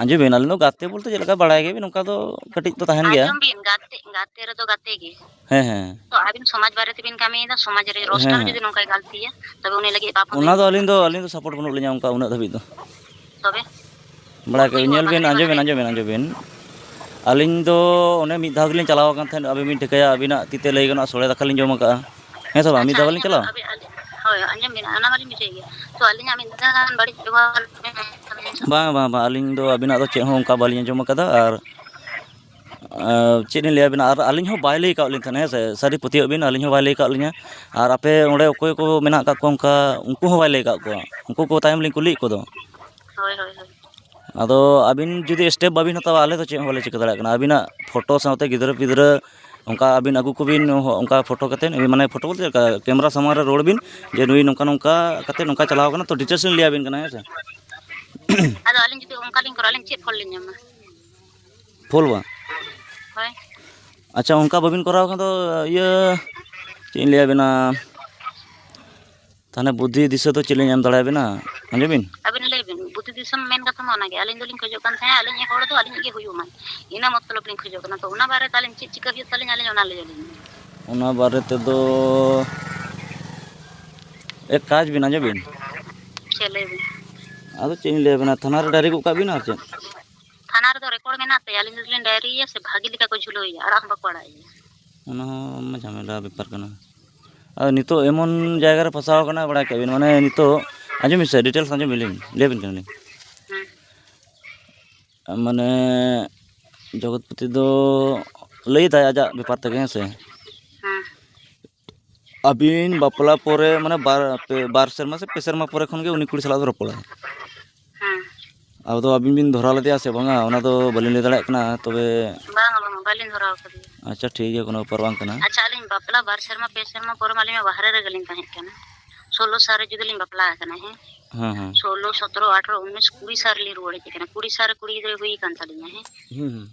ᱟᱸᱡᱚᱢ ᱵᱤᱱ, ᱟᱹᱞᱤᱧ ᱫᱚ ᱜᱟᱛᱮ ᱵᱚᱞᱛᱮ ᱪᱮᱫ ᱞᱮᱠᱟ ᱵᱟᱲᱟᱭ ᱜᱮᱭᱟᱵᱤᱱ, ᱚᱱᱠᱟ ᱫᱚ ᱠᱟᱹᱴᱤᱡ ᱫᱚ ᱛᱟᱦᱮᱱ ᱜᱮᱭᱟ᱾ ᱟᱸᱡᱚᱢ ᱵᱤᱱ, ᱜᱟᱛᱮ, ᱜᱟᱛᱮ ᱨᱮᱫᱚ ᱜᱟᱛᱮ ᱜᱮ᱾ ᱦᱮᱸ, ᱦᱮᱸ᱾ ᱛᱚ ᱟᱹᱵᱤᱱ ᱥᱚᱢᱟᱡᱽ ᱵᱟᱨᱮ ᱛᱮᱵᱤᱱ ᱠᱟᱹᱢᱤᱭᱮᱫᱟ, ᱥᱚᱢᱟᱡᱽ ᱨᱮ ᱨᱳᱥᱴᱟᱨ ᱦᱮᱸ, ᱦᱮᱸ᱾ ᱡᱩᱫᱤ ᱱᱚᱝᱠᱟᱭ ᱜᱟᱹᱞᱛᱤᱭᱟ, ᱛᱚᱵᱮ ᱩᱱᱤ ᱞᱟᱹᱜᱤᱫ ᱯᱟᱯ ᱚᱱᱟ ᱫᱚ ᱦᱩᱭᱩᱜᱼᱟ᱾ ᱟᱹᱞᱤᱧ ᱫᱚ, ᱟᱹᱞᱤᱧ ᱫᱚ ᱥᱟᱯᱳᱨᱴ ᱵᱟᱹᱱᱩᱜ ᱞᱤᱧᱟ ᱚᱱᱠᱟ ᱩᱱᱟᱹᱜ ᱫᱷᱟᱹᱵᱤᱡ ᱫᱚ᱾ ᱛᱚᱵᱮ? ᱵᱟᱲᱟᱭ ᱠᱟᱜ ᱵᱤᱱ, ᱧᱮᱞ ᱵᱤᱱ, ᱟᱸᱡᱚᱢ ᱵᱤᱱ, ᱟᱸᱡᱚᱢ ᱵᱤᱱ, ᱟᱸᱡᱚᱢ ᱵᱤᱱ᱾ ᱟᱹᱞᱤᱧ ᱫᱚ ᱚᱱᱮ ᱢᱤᱫ ᱫᱷᱟᱣ ᱜᱮᱞᱤᱧ ᱪᱟᱞᱟᱣ ᱟᱠᱟᱱ ᱛᱟᱦᱮᱸᱫ, ᱟᱹᱵᱤᱱ ᱵᱤᱱ ᱴᱷᱤᱠᱟᱹᱭᱟ, ᱟᱹᱵᱤᱱᱟᱜ ᱛᱤ ᱛᱮ ᱞᱟᱹᱭ ᱜᱟᱱᱚᱜᱼᱟ, ᱥᱚᱲᱮ ᱫᱟᱠᱟ ᱞᱤᱧ ᱡᱚᱢ ᱟᱠᱟᱫᱼᱟ᱾ ᱦᱮᱸ ᱥᱮ ᱵᱟᱝ? ᱢᱤᱫ ᱟᱪᱪᱷᱟ, ᱫᱷᱟᱣ ᱵᱟᱹᱞᱤᱧ ᱟᱹᱞᱤᱧ ᱪᱟᱞᱟᱜᱼᱟ? ᱟᱹᱵᱤᱱ, ᱟᱹᱞᱤᱧ, ᱦᱳᱭ, ᱟᱸᱡᱚᱢ ᱵᱤᱱ, ᱚᱱᱟ ᱢᱟᱞᱤᱧ ᱵᱩᱡᱷᱟᱹᱣ ᱜᱮᱭᱟ᱾ ᱛᱚ, ᱟᱹᱞᱤᱧᱟᱜ ᱢᱤᱫ ᱫᱷᱟᱣ ᱜᱟᱱ ᱵᱟᱹᱲᱤᱡ ᱵᱮᱵᱚᱦᱟᱨ ᱵᱟᱝ, ᱵᱟᱝ, ᱵᱟᱝ, ᱟᱹᱞᱤᱧ ᱫᱚ ᱟᱹᱵᱤᱱᱟᱜ ᱫᱚ ᱪᱮᱫ ᱦᱚᱸ ᱚᱱᱠᱟ ᱵᱟᱹᱞᱤᱧ ᱟᱸᱡᱚᱢ ᱟᱠᱟᱫᱟ᱾ ᱟᱨ, ᱟᱨ ᱪᱮᱫ ᱞᱤᱧ ᱞᱟᱹᱭ ᱟᱵᱤᱱᱟ, ᱟᱨ ᱟᱹᱞᱤᱧ ᱦᱚᱸ ᱵᱟᱭ ᱞᱟᱹᱭ ᱟᱠᱟᱫ ᱞᱤᱧ ᱛᱟᱦᱮᱱᱟ, ᱦᱮᱸ ᱥᱮ? ᱥᱟᱹᱨᱤ ᱯᱟᱹᱛᱭᱟᱹᱣᱟᱜ ᱵᱤᱱ, ᱟᱹᱞᱤᱧ ᱦᱚᱸ ᱵᱟᱭ ᱞᱟᱹᱭ ᱟᱠᱟᱫ ᱞᱤᱧᱟ᱾ ᱟᱨ ᱟᱯᱮ ᱚᱸᱰᱮ ᱚᱠᱚᱭ ᱠᱚ ᱢᱮᱱᱟᱜ ᱟᱠᱟᱫ ᱠᱚᱣᱟ, ᱚᱱᱠᱟ ᱩᱱᱠᱩ ᱦᱚᱸ ᱵᱟᱭ ᱞᱟᱹᱭ ᱟᱠᱟᱫ ᱠᱚᱣᱟ, ᱩᱱᱠᱩ ᱠᱚ ᱛᱟᱭᱚᱢ ᱞᱤᱧ ᱠᱩᱞᱤᱭᱮᱫ ᱠᱚᱫᱚ᱾ ᱦᱳᱭ, ᱦᱳᱭ, ᱦᱳᱭ᱾ ᱟᱫᱚ ᱟᱹᱵᱤᱱ ᱡᱩᱫᱤ ᱥᱴᱮᱯ ᱵᱟᱹᱵᱤᱱ ᱦᱟᱛᱟᱣᱟ, ᱟᱞᱮ ᱫᱚ ᱪᱮᱫ ᱦᱚᱸ ᱵᱟᱞᱮ ᱪᱤᱠᱟᱹ ᱫᱟᱲᱮᱭᱟᱜ ᱠᱟᱱᱟ᱾ ᱟᱹᱵᱤᱱᱟᱜ ᱯᱷᱳᱴᱳ ᱥᱟᱶᱛᱮ ᱜᱤᱫᱽᱨᱟᱹ ᱯᱤᱫᱽᱨᱟᱹ ᱚᱱᱠᱟ ᱟᱹᱵᱤᱱ ᱟᱹᱜᱩ ᱠᱚᱵᱤᱱ, ᱚᱱᱠᱟ ᱯᱷᱳᱴᱳ ᱠᱟᱛᱮᱫ, ᱢᱟᱱᱮ, ᱯᱷᱳᱴᱳ ᱵᱚᱞᱛᱮ ᱪᱮᱫ ᱞᱮᱠᱟ, ᱠᱮᱢᱮᱨᱟ ᱥᱟᱢᱟᱝ ᱨᱮ ᱨᱚᱲ ᱵᱤᱱ ᱡᱮ ᱱᱩᱭ ᱱᱚᱝᱠᱟ ᱱᱚᱝᱠᱟ ᱠᱟᱛᱮᱫ ᱱᱚᱝᱠᱟ ᱪᱟᱞᱟᱣ ᱠᱟᱱᱟ, ᱛᱚ ᱰᱤᱴᱮᱞᱥ ᱞᱤᱧ ᱞᱟᱹᱭ ᱟᱵᱤᱱ ᱠᱟᱱᱟ, ᱦᱮᱸ ᱥᱮ? ᱟᱫᱚ ᱟᱹᱞᱤᱧ ᱡᱩᱫᱤ ᱚᱱᱠᱟ ᱞᱤᱧ ᱠᱚᱨᱟᱣᱟ, ᱟᱹᱞᱤᱧ ᱪᱮᱫ ᱯᱷᱚᱞ ᱞᱤᱧ ᱧᱟᱢᱟ? ᱯᱷᱚᱞ ᱵᱟᱝ? ᱦᱳᱭ᱾ ᱟᱪᱪᱷᱟ, ᱚᱱᱠᱟ ᱵᱟᱹᱵᱤᱱ ᱠᱚᱨᱟᱣ ᱠᱷᱟᱱ ᱫᱚ, ᱤᱭᱟᱹ, ᱪᱮᱫ ᱤᱧ ᱞᱟᱹᱭ ᱟᱵᱤᱱᱟ, ᱛᱟᱦᱚᱞᱮ ᱵᱩᱫᱽᱫᱷᱤ ᱫᱤᱥᱟᱹ ᱫᱚ ᱪᱮᱫ ᱞᱤᱧ ᱮᱢ ᱫᱟᱲᱮᱭᱟᱵᱤᱱᱟ? ᱟᱸᱡᱚᱢ ᱵᱤᱱ? ᱟᱵᱤᱱ ᱞᱟᱹᱭ ᱵᱤᱱ, ᱵᱩᱫᱽᱫᱷᱤ ᱫᱤᱥᱚᱢ ᱢᱮᱱ ᱠᱟᱛᱷᱟ ᱢᱟ ᱚᱱᱟᱜᱮ᱾ ᱟᱹᱞᱤᱧ ᱫᱚᱞᱤᱧ ᱠᱷᱚᱡᱚᱜ ᱠᱟᱱ ᱛᱟᱦᱮᱸᱫ, ᱟᱹᱞᱤᱧᱤᱡ ᱦᱚᱲ ᱫᱚ ᱟᱹᱞᱤᱧᱤᱡ ᱜᱮ ᱦᱩᱭᱩᱜ ᱢᱟᱭ, ᱤᱱᱟᱹ ᱢᱚᱛᱞᱚᱵ ᱞᱤᱧ ᱠᱷᱚᱡᱚᱜ ᱠᱟᱱᱟ᱾ ᱛᱚ ᱚᱱᱟ ᱵᱟᱨᱮᱛᱮ ᱟᱹᱞᱤᱧ ᱪᱮᱫ ᱪᱤᱠᱟᱹ ᱦᱩᱭᱩᱜ ᱛᱟᱹᱞᱤᱧᱟ, ᱟᱹᱞᱤᱧ ᱚᱱᱟ ᱞᱟᱹᱭ ᱟᱹᱞᱤᱧ ᱵᱤᱱ᱾ ᱚᱱᱟ ᱵᱟᱨᱮ ᱛᱮᱫᱚ ᱮᱠ ᱠᱟᱡᱽ ᱵᱤᱱ, ᱟᱸᱡᱚᱢ ᱵᱤᱱ? ᱪᱮᱫ ᱞᱟᱹᱭ ᱵᱤᱱ? ᱟᱫᱚ ᱪᱮᱫ ᱤᱧ ᱞᱟᱹᱭ ᱟᱵᱤᱱᱟ, ᱛᱷᱟᱱᱟ ᱨᱮ ᱰᱟᱭᱨᱤ ᱜᱚᱫ ᱠᱟᱜ ᱵᱤᱱ ᱟᱨ ᱪᱮᱫ᱾ ᱛᱷᱟᱱᱟ ᱨᱮᱫᱚ ᱨᱮᱠᱚᱨᱰ ᱢᱮᱱᱟᱜ ᱛᱟᱭᱟ, ᱟᱹᱞᱤᱧ ᱫᱚᱞᱤᱧ ᱰᱟᱭᱨᱤᱭᱮᱭᱟ ᱥᱮ ᱵᱷᱟᱜᱤ ᱞᱮᱠᱟ ᱠᱚ ᱡᱷᱩᱞᱟᱹᱣᱮᱭᱟ, ᱟᱲᱟᱜ ᱦᱚᱸ ᱵᱟᱠᱚ ᱟᱲᱟᱜ ᱮᱭᱟ᱾ ᱚᱱᱟ ᱦᱚᱸ ᱡᱷᱟᱢᱮᱞᱟ ᱵᱮᱯᱟᱨ ᱠᱟᱱᱟ᱾ ᱟᱨ ᱱᱤᱛᱚᱜ ᱮᱢᱚᱱ ᱡᱟᱭᱜᱟ ᱨᱮ ᱯᱷᱟᱥᱟᱣ ᱟᱠᱟᱱᱟ, ᱵᱟᱲᱟᱭ ᱠᱟᱜ ᱵᱤᱱ, ᱢᱟᱱᱮ ᱱᱤᱛᱚᱜ ᱟᱸᱡᱚᱢ ᱵᱤᱱ ᱥᱮ, ᱰᱤᱴᱮᱞᱥ ᱟᱸᱡᱚᱢ ᱵᱤᱱ, ᱞᱟᱹᱭ ᱟᱵᱤᱱ ᱠᱟᱱᱟᱞᱤᱧ᱾ ᱢᱟᱱᱮ ᱡᱚᱜᱚᱛᱯᱚᱛᱤ ᱫᱚ ᱞᱟᱹᱭ ᱫᱟᱭ ᱟᱡᱟᱜ ᱵᱮᱯᱟᱨ ᱛᱮᱜᱮ, ᱦᱮᱸ ᱥᱮ? ᱟᱹᱵᱤᱱ ᱵᱟᱯᱞᱟ ᱯᱚᱨᱮ, ᱢᱟᱱᱮ ᱵᱟᱨ, ᱯᱮ, ᱵᱟᱨ ᱥᱮᱨᱢᱟ ᱥᱮ ᱯᱮ ᱥᱮᱨᱢᱟ ᱯᱚᱨᱮ ᱠᱷᱚᱱ ᱜᱮ ᱩᱱᱤ ᱠᱩᱲᱤ ᱥᱟᱞᱟᱜ ᱫᱚ ᱨᱚᱯᱚᱲᱟᱭ᱾ ᱦᱮᱸ᱾ ᱟᱫᱚ ᱟᱹᱵᱤᱱ ᱵᱤᱱ ᱫᱷᱚᱨᱟᱣ ᱞᱮᱫᱮᱭᱟ ᱥᱮ ᱵᱟᱝᱟ, ᱚᱱᱟ ᱫᱚ ᱵᱟᱹᱞᱤᱧ ᱞᱟᱹᱭ ᱫᱟᱲᱮᱭᱟᱜ ᱠᱟᱱᱟ, ᱛᱚᱵᱮ ᱵᱟᱝᱟ, ᱵᱟᱝᱟ, ᱵᱟᱹᱞᱤᱧ ᱫᱷᱚᱨᱟᱣ ᱠᱟᱫᱮᱭᱟ᱾ ᱟᱪᱪᱷᱟ, ᱴᱷᱤᱠ ᱜᱮᱭᱟ, ᱠᱳᱱᱳ ᱵᱮᱯᱟᱨ ᱵᱟᱝ ᱠᱟᱱᱟ᱾ ᱟᱪᱪᱷᱟ, ᱟᱹᱞᱤᱧ ᱵᱟᱯᱞᱟ ᱵᱟᱨ ᱥᱮᱨᱢᱟ, ᱯᱮ ᱥᱮᱨᱢᱟ ᱯᱚᱨᱮ ᱢᱟ ᱟᱹᱞᱤᱧ ᱢᱟ ᱵᱟᱦᱨᱮ ᱨᱮᱜᱮ ᱞᱤᱧ ᱛᱟᱦᱮᱸ ᱠᱟᱱᱟ᱾ ᱥᱳᱞᱳ ᱥᱟᱞ ᱨᱮ ᱡᱩᱫᱤ ᱞᱤᱧ ᱵᱟᱯᱞᱟ ᱟᱠᱟᱱᱟ, ᱦᱮᱸ? ᱦᱮᱸ, ᱦᱮᱸ᱾ ᱥᱳᱞᱳ, ᱥᱚᱛᱨᱚ, ᱟᱴᱷᱨᱚ, ᱩᱱᱤᱥ, ᱠᱩᱲᱤ ᱥᱟᱞ ᱨᱮᱞᱤᱧ ᱨᱩᱣᱟᱹᱲ ᱦᱮᱡ ᱟᱠᱟᱱᱟ᱾ ᱠᱩᱲᱤ ᱥᱟᱞ ᱨᱮ ᱠᱩᱲᱤ ᱜᱤᱫᱽᱨᱟᱹ ᱦᱩᱭ ᱟᱠᱟᱱ ᱛᱟᱹᱞᱤᱧᱟ, ᱦᱮᱸ? ᱦᱩᱸ, ᱦᱩᱸ᱾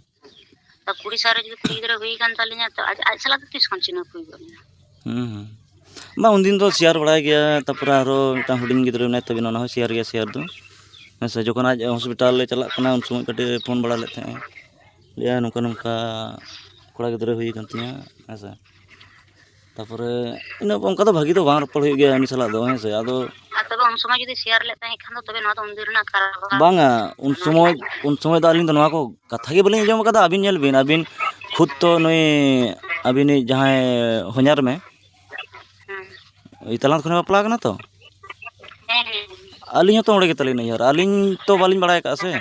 ᱛᱚ, ᱠᱩᱲᱤ ᱥᱟᱞ ᱨᱮ ᱡᱩᱫᱤ ᱠᱩᱲᱤ ᱜᱤᱫᱽᱨᱟᱹ ᱦᱩᱭ ᱟᱠᱟᱱ ᱛᱟᱹᱞᱤᱧᱟ, ᱛᱚ ᱟᱡ, ᱟᱡ ᱥᱟᱞᱟᱜ ᱫᱚ ᱛᱤᱥ ᱠᱷᱚᱱ ᱪᱤᱱᱦᱟᱹᱯ ᱦᱩᱭ ᱜᱚᱫ ᱮᱱᱟ? ᱦᱩᱸ, ᱦᱩᱸ᱾ ᱵᱟᱝ, ᱩᱱᱫᱤᱱ ᱫᱚ ᱥᱮᱭᱟᱨ ᱵᱟᱲᱟᱭ ᱜᱮᱭᱟ, ᱛᱟᱨᱯᱚᱨᱮ ᱟᱨᱚ ᱢᱤᱫᱴᱟᱝ ᱦᱩᱰᱤᱧ ᱜᱤᱫᱽᱨᱟᱹ ᱢᱮᱱᱟᱭ ᱛᱟᱵᱤᱱᱟ, ᱚᱱᱟ ᱦᱚᱸ ᱥᱮᱭᱟᱨ ᱜᱮᱭᱟ, ᱥᱮᱭᱟᱨ ᱫᱚ᱾ ᱦᱮᱸ ᱥᱮ, ᱡᱚᱠᱷᱚᱱ ᱟᱡ ᱦᱚᱥᱯᱤᱴᱟᱞ ᱞᱮ ᱪᱟᱞᱟᱜ ᱠᱟᱱᱟ, ᱩᱱ ᱥᱚᱢᱚᱭ ᱠᱟᱹᱴᱤᱡ ᱯᱷᱳᱱ ᱵᱟᱲᱟ ᱞᱮᱫ ᱛᱟᱦᱮᱸᱜᱼᱟᱭ, ᱞᱟᱹᱭᱟ, "ᱱᱚᱝᱠᱟ ᱱᱚᱝᱠᱟ ᱠᱚᱲᱟ ᱜᱤᱫᱽᱨᱟᱹ ᱦᱩᱭ ᱟᱠᱟᱱ ᱛᱤᱧᱟᱹ", ᱦᱮᱸ ᱥᱮ᱾ ᱛᱟᱨᱯᱚᱨᱮ ᱤᱱᱟᱹ ᱚᱱᱠᱟ ᱫᱚ ᱵᱷᱟᱹᱜᱤ ᱫᱚ ᱵᱟᱝ ᱨᱚᱯᱚᱲ ᱦᱩᱭᱩᱜ ᱜᱮᱭᱟ ᱩᱱᱤ ᱥᱟᱞᱟᱜ ᱫᱚ, ᱦᱮᱸ ᱥᱮ᱾ ᱟᱫᱚ ᱟᱨ ᱛᱚᱵᱮ ᱩᱱ ᱥᱚᱢᱚᱭ ᱡᱩᱫᱤ ᱥᱮᱭᱟᱨ ᱞᱮᱫ ᱛᱟᱦᱮᱸᱫ ᱠᱷᱟᱱ ᱫᱚ, ᱛᱚᱵᱮ ᱱᱚᱣᱟ ᱫᱚ ᱩᱱᱫᱤᱱ ᱨᱮᱱᱟᱜ ᱠᱟᱨᱵᱟᱨ ᱵᱟᱝᱟ, ᱩᱱ ᱠᱟᱱᱟ᱾ ᱥᱚᱢᱚᱭ, ᱩᱱ ᱥᱚᱢᱚᱭ ᱫᱚ ᱟᱹᱞᱤᱧ ᱫᱚ ᱱᱚᱣᱟ ᱠᱚ ᱠᱟᱛᱷᱟ ᱜᱮ ᱵᱟᱹᱞᱤᱧ ᱟᱸᱡᱚᱢ ᱟᱠᱟᱫᱟ᱾ ᱟᱹᱵᱤᱱ ᱧᱮᱞ ᱵᱤᱱ, ᱟᱹᱵᱤᱱ ᱠᱷᱩᱫ ᱛᱚ ᱱᱩᱭ ᱟᱹᱵᱤᱱᱤᱡ ᱡᱟᱦᱟᱸᱭ ᱦᱚᱧᱦᱟᱨ ᱢᱮ, ᱦᱮᱸ᱾ ᱤᱛᱟᱞᱟᱱᱛ ᱠᱷᱚᱱᱮ ᱵᱟᱯᱞᱟ ᱟᱠᱟᱱᱟ ᱛᱚ? ᱦᱮᱸ, ᱦᱮᱸ, ᱦᱮᱸ᱾ ᱟᱹᱞᱤᱧ ᱦᱚᱸᱛᱚ ᱚᱸᱰᱮ ᱜᱮᱛᱟᱞᱤᱧ ᱱᱟᱹᱭᱦᱟᱹᱨ, ᱟᱹᱞᱤᱧ ᱛᱚ ᱵᱟᱹᱞᱤᱧ ᱵᱟᱲᱟᱭ ᱟᱠᱟᱫᱼᱟ ᱥᱮ᱾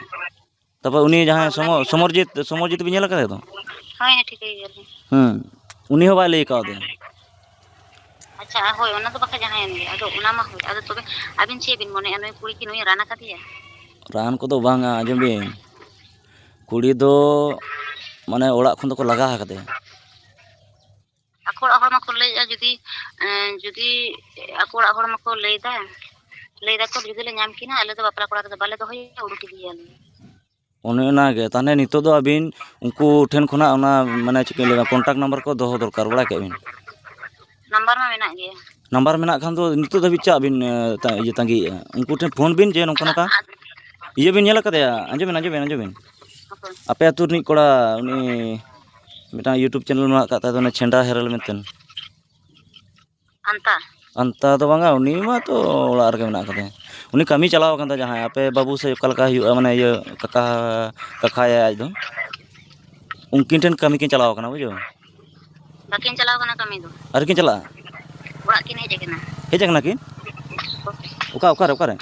ᱛᱟᱯᱚᱨ ᱩᱱᱤ ᱡᱟᱦᱟᱸᱭ ᱦᱳᱭ, ᱥᱚᱢᱚ-, ᱚᱱᱟᱜᱮ᱾ ᱥᱚᱢᱚᱨᱡᱤᱛ, ᱥᱚᱢᱚᱨᱡᱤᱛ ᱵᱤᱱ ᱧᱮᱞ ᱟᱠᱟᱫᱮ ᱫᱚ? ᱦᱳᱭ, ᱦᱮᱸ, ᱴᱷᱤᱠᱟᱹᱭ ᱜᱮᱭᱟᱞᱤᱧ᱾ ᱦᱮᱸ, ᱩᱱᱤ ᱦᱚᱸ ᱵᱟᱭ ᱞᱟᱹᱭ ᱠᱟᱣᱫᱮᱭᱟ᱾ ᱟᱪᱪᱷᱟ, ᱦᱳᱭ, ᱚᱱᱟ ᱫᱚ ᱵᱟᱠᱷᱟᱡ ᱡᱟᱦᱟᱸᱭᱮᱱ ᱜᱮ᱾ ᱟᱫᱚ ᱚᱱᱟ ᱢᱟ ᱦᱳᱭ, ᱟᱫᱚ ᱛᱚᱵᱮ ᱟᱹᱵᱤᱱ ᱪᱮᱫ ᱵᱤᱱ ᱢᱚᱱᱮᱭᱟ, ᱱᱩᱭ ᱠᱩᱲᱤ ᱠᱤ ᱱᱩᱭᱮ ᱨᱟᱱ ᱟᱠᱟᱫᱮᱭᱟ? ᱨᱟᱱ ᱠᱚᱫᱚ ᱵᱟᱝᱟ, ᱟᱸᱡᱚᱢ ᱵᱤᱱ, ᱠᱩᱲᱤ ᱫᱚ ᱢᱟᱱᱮ ᱚᱲᱟᱜ ᱠᱷᱚᱱ ᱫᱚᱠᱚ ᱞᱟᱜᱟ ᱟᱠᱟᱫᱮᱭᱟ᱾ ᱟᱠᱚ ᱚᱲᱟᱜ ᱦᱚᱲ ᱢᱟᱠᱚ ᱞᱟᱹᱭᱮᱫᱼᱟ, ᱡᱩᱫᱤ, ᱮᱸ, ᱡᱩᱫᱤ ᱟᱠᱚ ᱚᱲᱟᱜ ᱦᱚᱲ ᱢᱟᱠᱚ ᱞᱟᱹᱭᱫᱟ, ᱞᱟᱹᱭ ᱫᱟᱠᱚ, "ᱡᱩᱫᱤ ᱞᱮ ᱧᱟᱢ ᱠᱤᱱᱟ, ᱟᱞᱮ ᱫᱚ ᱵᱟᱯᱞᱟ ᱠᱚᱲᱟ ᱛᱮᱫᱚ ᱵᱟᱞᱮ ᱫᱚᱦᱚᱭᱮᱭᱟ, ᱩᱰᱩᱠ ᱤᱫᱤᱭᱮᱭᱟᱞᱮ᱾" ᱚᱱᱮ ᱚᱱᱟᱜᱮ, ᱛᱟᱦᱚᱞᱮ ᱱᱤᱛᱚᱜ ᱫᱚ ᱟᱹᱵᱤᱱ ᱩᱱᱠᱩ ᱴᱷᱮᱱ ᱠᱷᱚᱱᱟᱜ ᱚᱱᱟ, ᱢᱟᱱᱮ, ᱪᱮᱫ ᱠᱚᱧ ᱞᱟᱹᱭᱟ, ᱠᱚᱱᱴᱟᱠᱴ ᱱᱟᱢᱵᱟᱨ ᱠᱚ ᱫᱚᱦᱚ ᱫᱚᱨᱠᱟᱨ, ᱵᱟᱲᱟᱭ ᱠᱮᱫ ᱵᱤᱱ᱾ ᱱᱟᱢᱵᱟᱨ ᱢᱟ ᱢᱮᱱᱟᱜ ᱜᱮᱭᱟ᱾ ᱱᱟᱢᱵᱟᱨ ᱢᱮᱱᱟᱜ ᱠᱷᱟᱱ ᱫᱚ ᱱᱤᱛᱚᱜ ᱫᱷᱟᱹᱵᱤᱡ ᱪᱟᱜ ᱵᱤᱱ, ᱮ, ᱛᱟ-, ᱤᱭᱟᱹ, ᱛᱟᱺᱜᱤᱭᱮᱫᱼᱟ? ᱩᱱᱠᱩ ᱴᱷᱮᱱ ᱯᱷᱳᱱ ᱵᱤᱱ ᱡᱮ, "ᱱᱚᱝᱠᱟ ᱟᱫᱚ, ᱱᱚᱝᱠᱟ ᱟᱫᱚ ᱤᱭᱟᱹ ᱵᱤᱱ ᱧᱮᱞ ᱟᱠᱟᱫᱮᱭᱟ?" ᱟᱸᱡᱚᱢ ᱵᱤᱱ, ᱟᱸᱡᱚᱢ ᱵᱤᱱ, ᱟᱸᱡᱚᱢ ᱵᱤᱱ᱾ ᱚᱠᱚᱭ? ᱟᱯᱮ ᱟᱹᱛᱩ ᱨᱤᱱᱤᱡ ᱠᱚᱲᱟ, ᱩᱱᱤ ᱢᱤᱫᱴᱟᱝ YouTube ᱪᱮᱱᱮᱞ ᱢᱮᱱᱟᱜ ᱟᱠᱟᱫ ᱛᱟᱭ ᱫᱚ, ᱚᱱᱮ ᱪᱷᱮᱸᱰᱟ ᱦᱮᱨᱮᱞ ᱢᱮᱱᱛᱮ᱾ ᱟᱱᱛᱟ? ᱟᱱᱛᱟ ᱫᱚ ᱵᱟᱝᱟ, ᱩᱱᱤ ᱢᱟ ᱛᱚ ᱚᱲᱟᱜ ᱨᱮᱜᱮ ᱢᱮᱱᱟᱜ ᱟᱠᱟᱫᱮᱭᱟ᱾ ᱩᱱᱤ ᱠᱟᱹᱢᱤ ᱪᱟᱞᱟᱣ ᱟᱠᱟᱱ ᱛᱟᱭᱟ, ᱡᱟᱦᱟᱸᱭ ᱟᱯᱮ ᱵᱟᱹᱵᱩ ᱥᱮ ᱚᱠᱟ ᱞᱮᱠᱟ ᱦᱩᱭᱩᱜᱼᱟ, ᱢᱟᱱᱮ ᱤᱭᱟᱹ ᱠᱟᱠᱟ, ᱠᱟᱠᱟᱭᱟᱭ ᱟᱡ ᱫᱚ᱾ ᱩᱱᱠᱤᱱ ᱴᱷᱮᱱ ᱠᱟᱹᱢᱤ ᱠᱤᱱ ᱪᱟᱞᱟᱣ ᱟᱠᱟᱱᱟ, ᱵᱩᱡᱷᱟᱹᱣ᱾ ᱵᱟᱹᱠᱤᱱ ᱪᱟᱞᱟᱣ ᱠᱟᱱᱟ ᱠᱟᱹᱢᱤ ᱫᱚ᱾ ᱟᱨ ᱠᱤᱱ ᱪᱟᱞᱟᱜᱼᱟ? ᱚᱲᱟᱜ ᱠᱤᱱ ᱦᱮᱡ ᱟᱠᱟᱱᱟ᱾ ᱦᱮᱡ ᱟᱠᱟᱱᱟ ᱠᱤᱱ? ᱚᱠᱟ, ᱚᱠᱟᱨᱮ, ᱚᱠᱟᱨᱮ?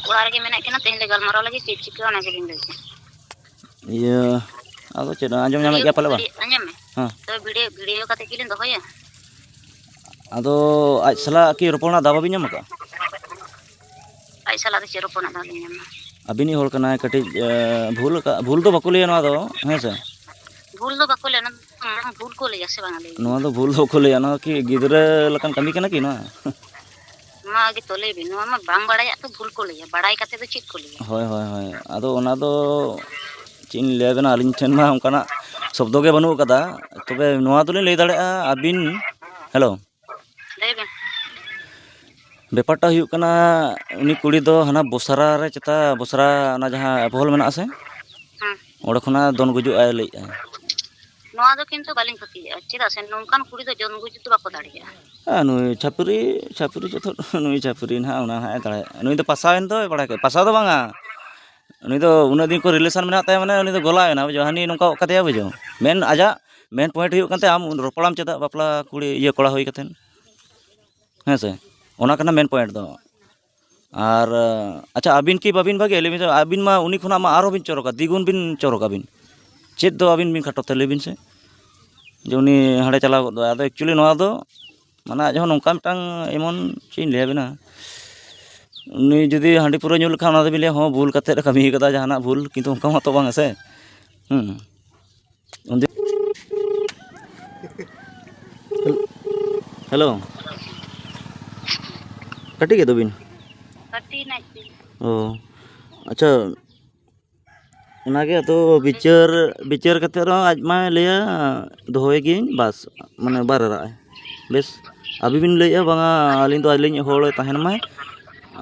ᱚᱲᱟᱜ ᱨᱮᱜᱮ ᱢᱮᱱᱟᱜ ᱠᱤᱱᱟ, ᱛᱮᱦᱮᱧ ᱞᱮ ᱜᱟᱞᱢᱟᱨᱟᱣ ᱞᱟᱹᱜᱤᱫ, ᱪᱮᱫ ᱪᱤᱠᱟᱹ ᱚᱱᱟ ᱜᱮᱞᱤᱧ ᱞᱟᱹᱭᱮᱫᱼᱟ᱾ ᱤᱭᱟᱹ, ᱟᱫᱚ ᱪᱮᱫ, ᱟᱸᱡᱚᱢ ᱧᱟᱢᱮᱫ ᱵᱷᱤᱰᱤᱭᱳ, ᱜᱮᱭᱟ ᱯᱟᱞᱮ ᱵᱟᱝ? ᱵᱷᱤᱰᱤᱭᱳ, ᱟᱸᱡᱚᱢ ᱢᱮ᱾ ᱦᱮᱸ᱾ ᱛᱚ ᱵᱷᱤᱰᱤᱭᱳ, ᱵᱷᱤᱰᱤᱭᱳ ᱠᱟᱛᱮ ᱜᱮᱞᱤᱧ ᱫᱚᱦᱚᱭᱟ᱾ ᱟᱫᱚ ᱟᱡ ᱥᱟᱞᱟᱜ ᱠᱤ ᱨᱚᱯᱚᱲ ᱨᱮᱱᱟᱜ ᱫᱟᱣ ᱵᱟᱵᱤᱱ ᱧᱟᱢ ᱟᱠᱟᱫᱼᱟ? ᱟᱡ ᱥᱟᱞᱟᱜ ᱫᱚ ᱪᱮᱫ ᱨᱚᱯᱚᱲ ᱨᱮᱱᱟᱜ ᱫᱟᱣ ᱞᱤᱧ ᱧᱟᱢᱟ? ᱟᱹᱵᱤᱱᱤᱡ ᱦᱚᱲ ᱠᱟᱱᱟᱭ, ᱠᱟᱹᱴᱤᱡ, ᱮ, ᱵᱷᱩᱞ ᱟᱠᱟᱫ, ᱵᱷᱩᱞ ᱫᱚ ᱵᱟᱠᱚ ᱞᱟᱹᱭᱟ ᱱᱚᱣᱟ ᱫᱚ, ᱦᱮᱸ ᱥᱮ? ᱵᱷᱩᱞ ᱫᱚ ᱵᱟᱠᱚ ᱞᱟᱹᱭᱟ, ᱚᱱᱟ ᱫᱚ ᱵᱷᱩᱞ ᱠᱚ ᱞᱟᱹᱭᱟ ᱥᱮ ᱵᱟᱝᱟ, ᱞᱟᱹᱭ ᱵᱤᱱ? ᱱᱚᱣᱟ ᱫᱚ ᱵᱷᱩᱞ ᱫᱚ ᱵᱟᱠᱚ ᱞᱟᱹᱭᱟ, ᱱᱚᱣᱟ ᱠᱤ ᱜᱤᱫᱽᱨᱟᱹ ᱞᱮᱠᱟᱱ ᱠᱟᱹᱢᱤ ᱠᱟᱱᱟ ᱠᱤ ᱱᱚᱣᱟ? ᱱᱚᱣᱟ ᱜᱮᱛᱚ ᱞᱟᱹᱭ ᱵᱤᱱ, ᱱᱚᱣᱟ ᱢᱟ ᱵᱟᱝ ᱵᱟᱲᱟᱭᱟᱜ ᱛᱚ ᱵᱷᱩᱞ ᱠᱚ ᱞᱟᱹᱭᱟ, ᱵᱟᱲᱟᱭ ᱠᱟᱛᱮ ᱫᱚ ᱪᱮᱫ ᱠᱚ ᱞᱟᱹᱭᱟ? ᱦᱳᱭ, ᱦᱳᱭ, ᱦᱳᱭ, ᱟᱫᱚ ᱚᱱᱟ ᱫᱚ ᱪᱮᱫ ᱤᱧ ᱞᱟᱹᱭ ᱟᱵᱮᱱᱟ, ᱟᱹᱞᱤᱧ ᱴᱷᱮᱱ ᱢᱟ ᱚᱱᱠᱟᱱᱟᱜ ᱥᱚᱵᱫᱚ ᱜᱮ ᱵᱟᱹᱱᱩᱜ ᱟᱠᱟᱫᱟ᱾ ᱛᱚᱵᱮ ᱱᱚᱣᱟ ᱫᱚᱞᱤᱧ ᱞᱟᱹᱭ ᱫᱟᱲᱮᱭᱟᱜᱼᱟ, ᱟᱹᱵᱤᱱ, ᱦᱮᱞᱳ᱾ ᱞᱟᱹᱭ ᱵᱮᱱ᱾ ᱵᱮᱯᱟᱨᱴᱟ ᱦᱩᱭᱩᱜ ᱠᱟᱱᱟ, ᱩᱱᱤ ᱠᱩᱲᱤ ᱫᱚ ᱦᱟᱱᱟ ᱵᱚᱥᱨᱟ ᱨᱮ ᱪᱮᱛᱟ, ᱵᱚᱥᱨᱟ ᱚᱱᱟ ᱡᱟᱦᱟᱸ ᱮᱯᱳᱦᱚᱞ ᱢᱮᱱᱟᱜᱼᱟ ᱥᱮ, ᱦᱮᱸ᱾ ᱚᱸᱰᱮ ᱠᱷᱚᱱᱟᱜ ᱫᱚᱱ ᱜᱩᱡᱩᱜ ᱟᱭ ᱞᱟᱹᱭᱮᱫᱼᱟᱭ᱾ ᱱᱚᱣᱟ ᱫᱚ ᱠᱤᱱᱛᱩ ᱵᱟᱹᱞᱤᱧ ᱯᱟᱹᱛᱭᱟᱹᱜᱼᱟ, ᱪᱮᱫᱟᱜ ᱥᱮ ᱱᱚᱝᱠᱟᱱ ᱠᱩᱲᱤ ᱫᱚ ᱫᱚᱱ ᱜᱩᱡᱩᱜ ᱫᱚ ᱵᱟᱠᱚ ᱫᱟᱲᱮᱭᱟᱜᱼᱟ᱾ ᱦᱮᱸ, ᱱᱩᱭ ᱪᱷᱟᱹᱯᱨᱤ, ᱪᱷᱟᱹᱯᱨᱤ ᱪᱚᱛᱷᱚ, ᱱᱩᱭ ᱪᱷᱟᱹᱯᱨᱤ ᱱᱟᱦᱟᱜ, ᱚᱱᱟ ᱱᱟᱦᱟᱜ ᱮ ᱫᱟᱲᱮᱭᱟᱜᱼᱟ᱾ ᱱᱩᱭ ᱫᱚ ᱯᱟᱥᱟᱣᱮᱱ ᱫᱚᱭ ᱵᱟᱲᱟᱭ ᱠᱮᱫ, ᱯᱟᱥᱟᱣ ᱫᱚ ᱵᱟᱝᱟ, ᱩᱱᱤ ᱫᱚ ᱩᱱᱟᱹᱜ ᱫᱤᱱ ᱠᱚ ᱨᱤᱞᱮᱥᱚᱱ ᱢᱮᱱᱟᱜ ᱛᱟᱭᱟ, ᱢᱟᱱᱮ ᱩᱱᱤ ᱫᱚ ᱜᱚᱞᱟᱣ ᱮᱱᱟ, ᱵᱩᱡᱷᱟᱹᱣ, ᱦᱟᱹᱱᱤ ᱱᱚᱝᱠᱟ ᱜᱚᱫ ᱠᱟᱫᱮᱭᱟ, ᱵᱩᱡᱷᱟᱹᱣ᱾ ᱢᱮᱱ ᱟᱡᱟᱜ ᱢᱮᱱ ᱯᱚᱭᱮᱱᱴ ᱦᱩᱭᱩᱜ ᱠᱟᱱ ᱛᱟᱭᱟ, ᱟᱢ ᱨᱚᱯᱚᱲᱟᱢ ᱪᱮᱫᱟᱜ ᱵᱟᱯᱞᱟ ᱠᱩᱲᱤ, ᱤᱭᱟᱹ, ᱠᱚᱲᱟ ᱦᱩᱭ ᱠᱟᱛᱮᱫ? ᱦᱮᱸ ᱥᱮ, ᱚᱱᱟ ᱠᱟᱱᱟ ᱢᱮᱱ ᱯᱚᱭᱮᱱᱴ ᱫᱚ᱾ ᱟᱨ, ᱟᱪᱪᱷᱟ, ᱟᱹᱵᱤᱱ ᱠᱤ ᱵᱟᱹᱵᱤᱱ ᱵᱷᱟᱜᱮᱭᱟ? ᱞᱟᱹᱭ ᱵᱤᱱ ᱥᱮ, ᱟᱹᱵᱤᱱ ᱢᱟ ᱩᱱᱤ ᱠᱷᱚᱱᱟᱜ ᱢᱟ ᱟᱨᱦᱚᱸ ᱵᱤᱱ ᱪᱚᱨᱚᱠᱟ, ᱫᱤᱜᱩᱱ ᱵᱤᱱ ᱪᱚᱨᱚᱠᱟ ᱵᱤᱱ᱾ ᱪᱮᱫ ᱫᱚ ᱟᱹᱵᱤᱱ ᱵᱤᱱ ᱠᱷᱟᱴᱚ ᱛᱮ, ᱞᱟᱹᱭ ᱵᱤᱱ ᱥᱮ? ᱡᱮ ᱩᱱᱤ ᱦᱟᱸᱰᱮ ᱪᱟᱞᱟᱣ ᱜᱚᱫᱚᱜᱼᱟᱭ᱾ ᱟᱫᱚ actually ᱱᱚᱣᱟ ᱫᱚ, ᱢᱟᱱᱮ, ᱟᱡ ᱦᱚᱸ ᱱᱚᱝᱠᱟ ᱢᱤᱫᱴᱟᱝ, ᱮᱢᱚᱱ ᱪᱮᱫ ᱤᱧ ᱞᱟᱹᱭ ᱟᱵᱤᱱᱟ, ᱩᱱᱤ ᱡᱩᱫᱤ ᱦᱟᱺᱰᱤ ᱯᱟᱹᱣᱨᱟᱹ ᱧᱩ ᱞᱮᱠᱷᱟᱱ, ᱚᱱᱟ ᱫᱚᱵᱤᱱ ᱞᱟᱹᱭᱟ, "ᱦᱚᱸ, ᱵᱷᱩᱞ ᱠᱟᱛᱮᱫ ᱮ ᱠᱟᱹᱢᱤ ᱠᱟᱫᱟ ᱡᱟᱦᱟᱱᱟᱜ ᱵᱷᱩᱞ", ᱠᱤᱱᱛᱩ ᱚᱱᱠᱟ ᱢᱟᱛᱚ ᱵᱟᱝ ᱥᱮ᱾ ᱦᱩᱸ᱾ ᱩᱱᱫᱤᱱ ᱦᱮᱞᱳ, ᱠᱟᱹᱴᱤᱡ ᱜᱮ ᱛᱟᱹᱵᱤᱱ? ᱠᱟᱹᱴᱤᱡ ᱱᱟᱭ ᱥᱮ᱾ ᱚ, ᱟᱪᱪᱷᱟ, ᱚᱱᱟᱜᱮ ᱟᱫᱚ ᱵᱤᱪᱟᱹᱨ, ᱵᱤᱪᱟᱹᱨ ᱠᱟᱛᱮᱫ ᱨᱮᱦᱚᱸ ᱟᱡ ᱢᱟᱭ ᱞᱟᱹᱭᱟ, "ᱫᱚᱦᱚᱭ ᱜᱤᱭᱟᱹᱧ", ᱵᱟᱥ, ᱢᱟᱱᱮ ᱵᱟᱭ ᱨᱟᱲᱟᱜᱼᱟᱭ᱾ ᱵᱮᱥ, ᱟᱹᱵᱤᱱ ᱵᱤᱱ ᱞᱟᱹᱭᱮᱫᱼᱟ, "ᱵᱟᱝᱟ, ᱟᱹᱞᱤᱧ ᱫᱚ ᱟᱹᱞᱤᱧ ᱦᱚᱲᱮ ᱛᱟᱦᱮᱱ ᱢᱟᱭ",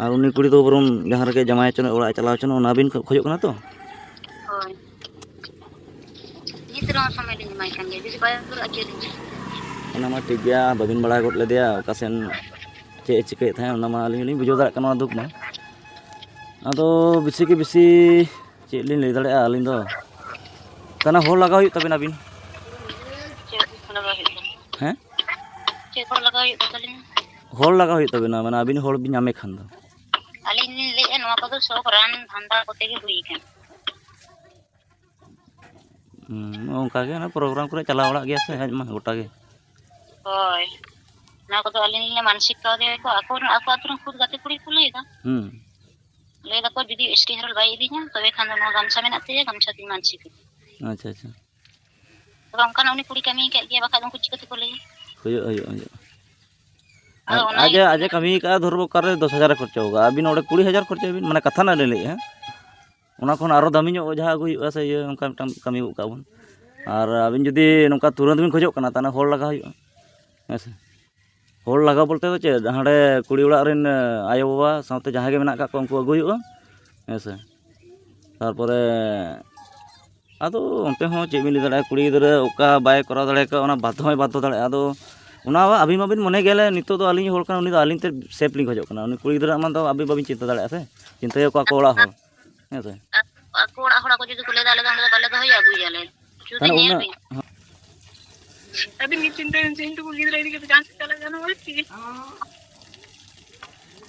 ᱟᱨ ᱩᱱᱤ ᱠᱩᱲᱤ ᱫᱚ ᱵᱚᱨᱚᱝ ᱡᱟᱦᱟᱸ ᱨᱮᱜᱮ ᱡᱟᱶᱟᱭ ᱦᱚᱪᱚᱱ, ᱚᱲᱟᱜ ᱮ ᱪᱟᱞᱟᱣ ᱦᱚᱪᱚᱱ, ᱚᱱᱟ ᱵᱤᱱ ᱠᱷᱚᱡᱚᱜ ᱠᱟᱱᱟ ᱛᱚ? ᱦᱳᱭ, ᱱᱤᱛ ᱨᱮᱦᱚᱸ ᱥᱚᱢᱚᱭ ᱞᱤᱧ ᱮᱢᱟᱭ ᱠᱟᱱ ᱜᱮᱭᱟ, ᱡᱩᱫᱤ ᱵᱟᱭ ᱨᱩᱣᱟᱹᱲᱚᱜᱼᱟ, ᱪᱮᱫ ᱞᱤᱧ ᱪᱤᱠᱟᱹᱭᱟ? ᱚᱱᱟ ᱢᱟ ᱴᱷᱤᱠ ᱜᱮᱭᱟ, ᱵᱟᱹᱵᱤᱱ ᱵᱟᱲᱟᱭ ᱜᱚᱫ ᱞᱮᱫᱮᱭᱟ ᱚᱠᱟ ᱥᱮᱱ ᱪᱮᱫ ᱮ ᱪᱤᱠᱟᱹᱭᱮᱫ ᱛᱟᱦᱮᱸᱫ, ᱚᱱᱟ ᱢᱟ ᱟᱹᱞᱤᱧ ᱦᱚᱸᱞᱤᱧ ᱵᱩᱡᱷᱟᱹᱣ ᱫᱟᱲᱮᱭᱟᱜ ᱠᱟᱱᱟ, ᱱᱚᱣᱟ ᱫᱩᱠ ᱢᱟ᱾ ᱟᱫᱚ ᱵᱮᱥᱤ ᱜᱮ ᱵᱮᱥᱤ ᱪᱮᱫ ᱞᱤᱧ ᱞᱟᱹᱭ ᱫᱟᱲᱮᱭᱟᱜᱼᱟ ᱟᱹᱞᱤᱧ ᱫᱚ? ᱛᱟᱦᱚᱞᱮ ᱦᱚᱲ ᱞᱟᱜᱟᱣ ᱦᱩᱭᱩᱜ ᱛᱟᱵᱤᱱᱟ ᱟᱹᱵᱤᱱ᱾ ᱪᱮᱫ ᱞᱟᱜᱟᱣ ᱦᱩᱭᱩᱜᱼᱟ? ᱪᱮᱫ ᱠᱚ ᱞᱟᱜᱟᱣ ᱦᱩᱭᱩᱜ ᱠᱟᱱ ᱛᱟᱹᱞᱤᱧᱟ? ᱦᱚᱲ ᱞᱟᱜᱟᱣ ᱦᱩᱭᱩᱜ ᱛᱟᱵᱤᱱᱟ, ᱢᱟᱱᱮ ᱟᱹᱵᱤᱱ ᱦᱚᱲ ᱵᱤᱱ ᱧᱟᱢᱮ ᱠᱷᱟᱱ ᱫᱚ᱾ ᱟᱹᱞᱤᱧ ᱞᱤᱧ ᱞᱟᱹᱭᱮᱫᱼᱟ, ᱱᱚᱣᱟ ᱠᱚᱫᱚ ᱥᱚᱠ ᱨᱟᱱ ᱫᱷᱟᱱᱫᱟ ᱠᱚᱛᱮ ᱜᱮ ᱦᱩᱭ ᱠᱟᱱᱟ᱾ ᱦᱩᱸ, ᱚᱱᱠᱟ ᱜᱮ ᱚᱱᱟ ᱯᱨᱳᱜᱨᱟᱢ ᱠᱚᱨᱮ ᱪᱟᱞᱟᱣ ᱵᱟᱲᱟᱜ ᱜᱮᱭᱟ ᱥᱮ ᱟᱡ ᱢᱟ ᱜᱚᱴᱟ ᱜᱮ᱾ ᱦᱳᱭ, ᱱᱚᱣᱟ ᱠᱚᱫᱚ ᱟᱹᱞᱤᱧ ᱞᱤᱧ ᱢᱟᱱᱥᱤᱠ ᱠᱟᱣᱫᱮᱭᱟ ᱠᱚ, ᱟᱠᱚ, ᱟᱠᱚ ᱟᱹᱛᱩ ᱨᱮᱱ ᱠᱷᱩᱫ ᱜᱟᱛᱮ ᱠᱩᱲᱤ ᱠᱚ ᱞᱟᱹᱭ ᱮᱫᱟ᱾ ᱦᱩᱸ᱾ ᱞᱟᱹᱭ ᱫᱟᱠᱚ, "ᱡᱩᱫᱤ ᱮᱥ ᱴᱤ ᱦᱮᱨᱟᱞ ᱵᱟᱭ ᱤᱫᱤᱧᱟ, ᱛᱚᱵᱮ ᱠᱷᱟᱱ ᱫᱚ ᱱᱚᱣᱟ ᱜᱟᱢᱪᱷᱟ ᱢᱮᱱᱟᱜ ᱛᱟᱭᱟ, ᱜᱟᱢᱪᱷᱟ ᱛᱤᱧ ᱢᱟᱱᱥᱤᱠ ᱮᱫᱟ᱾" ᱟᱪᱪᱷᱟ, ᱟᱪᱪᱷᱟ᱾ ᱛᱚᱵᱮ ᱚᱱᱠᱟᱱᱟᱜ ᱩᱱᱤ ᱠᱩᱲᱤ ᱠᱟᱹᱢᱤ ᱠᱟᱜ ᱜᱮᱭᱟ, ᱵᱟᱠᱷᱟᱡ ᱫᱚ ᱩᱱᱠᱩ ᱪᱤᱠᱟᱹ ᱛᱮᱠᱚ ᱞᱟᱹᱭᱟ? ᱦᱩᱭᱩᱜᱼᱟ, ᱦᱩᱭᱩᱜᱼᱟ, ᱦᱩᱭᱩᱜᱼᱟ᱾ ᱟᱫᱚ ᱟᱡ, ᱚᱱᱟ ᱟᱡ ᱜᱮ ᱮ, ᱟᱡ ᱮ ᱠᱟᱹᱢᱤ ᱠᱟᱜᱼᱟ, ᱫᱷᱚᱨᱚ ᱚᱠᱟᱨᱮ ᱫᱚᱥ ᱦᱟᱡᱟᱨ ᱮ ᱠᱷᱚᱨᱪᱟ ᱟᱠᱟᱜᱼᱟ, ᱟᱹᱵᱤᱱ ᱚᱸᱰᱮ ᱠᱩᱲᱤ ᱦᱟᱡᱟᱨ ᱠᱷᱚᱨᱪᱟᱭ ᱵᱤᱱ, ᱢᱟᱱᱮ ᱠᱟᱛᱷᱟ ᱨᱮᱱᱟᱜ ᱞᱤᱧ ᱞᱟᱹᱭᱮᱫᱼᱟ᱾ ᱚᱱᱟ ᱠᱷᱚᱱ ᱟᱨᱚ ᱫᱟᱢᱤ ᱧᱚᱜ ᱡᱟᱦᱟᱸ ᱟᱹᱜᱩᱭ ᱦᱩᱭᱩᱜᱼᱟ ᱥᱮ ᱤᱭᱟᱹ, ᱚᱱᱠᱟ ᱢᱤᱫᱴᱟᱝ ᱠᱟᱹᱢᱤ ᱜᱚᱫ ᱠᱟᱜᱼᱟ ᱵᱚᱱ᱾ ᱟᱨ ᱟᱹᱵᱤᱱ ᱡᱩᱫᱤ ᱱᱚᱝᱠᱟ ᱛᱩᱨᱟᱹᱱᱛ ᱵᱤᱱ ᱠᱷᱚᱡᱚᱜ ᱠᱟᱱᱟ, ᱛᱟᱦᱚᱞᱮ ᱦᱚᱲ ᱞᱟᱜᱟᱣ ᱦᱩᱭᱩᱜᱼᱟ, ᱦᱮᱸ ᱥᱮ? ᱦᱚᱲ ᱞᱟᱜᱟᱣ ᱵᱚᱞᱛᱮ ᱫᱚ ᱪᱮᱫ, ᱦᱟᱸᱰᱮ ᱠᱩᱲᱤ ᱚᱲᱟᱜ ᱨᱮᱱ, ᱮ, ᱟᱭᱳᱼᱵᱟᱵᱟ ᱥᱟᱶᱛᱮ ᱡᱟᱦᱟᱸᱭ ᱜᱮ ᱢᱮᱱᱟᱜ ᱟᱠᱟᱫ ᱠᱚᱣᱟ, ᱩᱱᱠᱩ ᱟᱹᱜᱩᱭ ᱦᱩᱭᱩᱜᱼᱟ, ᱦᱮᱸ ᱥᱮ? ᱛᱟᱨᱯᱚᱨᱮ ᱟᱫᱚ ᱚᱱᱛᱮ ᱦᱚᱸ ᱪᱮᱫ ᱵᱤᱱ ᱞᱟᱹᱭ ᱫᱟᱲᱮᱭᱟᱜᱼᱟ, ᱠᱩᱲᱤ ᱜᱤᱫᱽᱨᱟᱹ ᱚᱠᱟ ᱵᱟᱭ ᱠᱚᱨᱟᱣ ᱫᱟᱲᱮ ᱠᱟᱣᱟ, ᱚᱱᱟ ᱵᱟᱫᱽᱫᱷᱚ ᱦᱚᱸᱭ ᱵᱟᱫᱽᱫᱷᱚ ᱫᱟᱲᱮᱭᱟᱜᱼᱟ᱾ ᱟᱫᱚ ᱚᱱᱟ ᱟᱹᱵᱤᱱ ᱢᱟᱵᱤᱱ ᱢᱚᱱᱮ ᱜᱮᱭᱟ, ᱱᱤᱛᱚᱜ ᱫᱚ ᱟᱹᱞᱤᱧ ᱦᱚᱲ ᱠᱟᱱᱟ, ᱩᱱᱤ ᱫᱚ ᱟᱹᱞᱤᱧ ᱛᱮ ᱥᱮᱯ ᱞᱤᱧ ᱠᱷᱚᱡᱚᱜ ᱠᱟᱱᱟ᱾ ᱩᱱᱤ ᱠᱩᱲᱤ ᱜᱤᱫᱽᱨᱟᱹ ᱢᱟ ᱫᱚ ᱟᱹᱵᱤᱱ ᱵᱟᱹᱵᱤᱱ ᱪᱤᱱᱛᱟᱹ ᱫᱟᱲᱮᱭᱟᱜᱼᱟ ᱥᱮ, ᱪᱤᱱᱛᱟᱹᱭᱟᱠᱚ ᱟᱠᱚ ᱚᱲᱟᱜ ᱦᱚᱲ, ᱦᱮᱸ ᱥᱮ? ᱟᱠᱚ ᱚᱲᱟᱜ ᱦᱚᱲ ᱟᱠᱚ ᱡᱩᱫᱤ ᱠᱚ ᱞᱟᱹᱭ ᱫᱟ, "ᱟᱞᱮ ᱫᱚ ᱚᱸᱰᱮ ᱫᱚ ᱵᱟᱞᱮ ᱫᱚᱦᱚᱭᱟ, ᱟᱹᱜᱩᱭᱟᱞᱮ᱾" ᱡᱩᱫᱤ ᱛᱟᱦᱞᱮ ᱧᱮᱞ ᱩᱱᱟᱹᱜ ᱵᱤᱱ᱾ ᱟᱹᱵᱤᱱ ᱜᱮ ᱪᱤᱱᱛᱟᱹᱭ ᱵᱤᱱ ᱥᱮ, ᱤᱧ ᱛᱟᱠᱚ ᱜᱤᱫᱽᱨᱟᱹ ᱤᱫᱤ ᱠᱟᱛᱮ ᱡᱟᱦᱟᱸ ᱥᱮᱫ ᱪᱟᱞᱟᱜ ᱜᱟᱱᱚᱜᱼᱟ ᱟᱨᱠᱤ᱾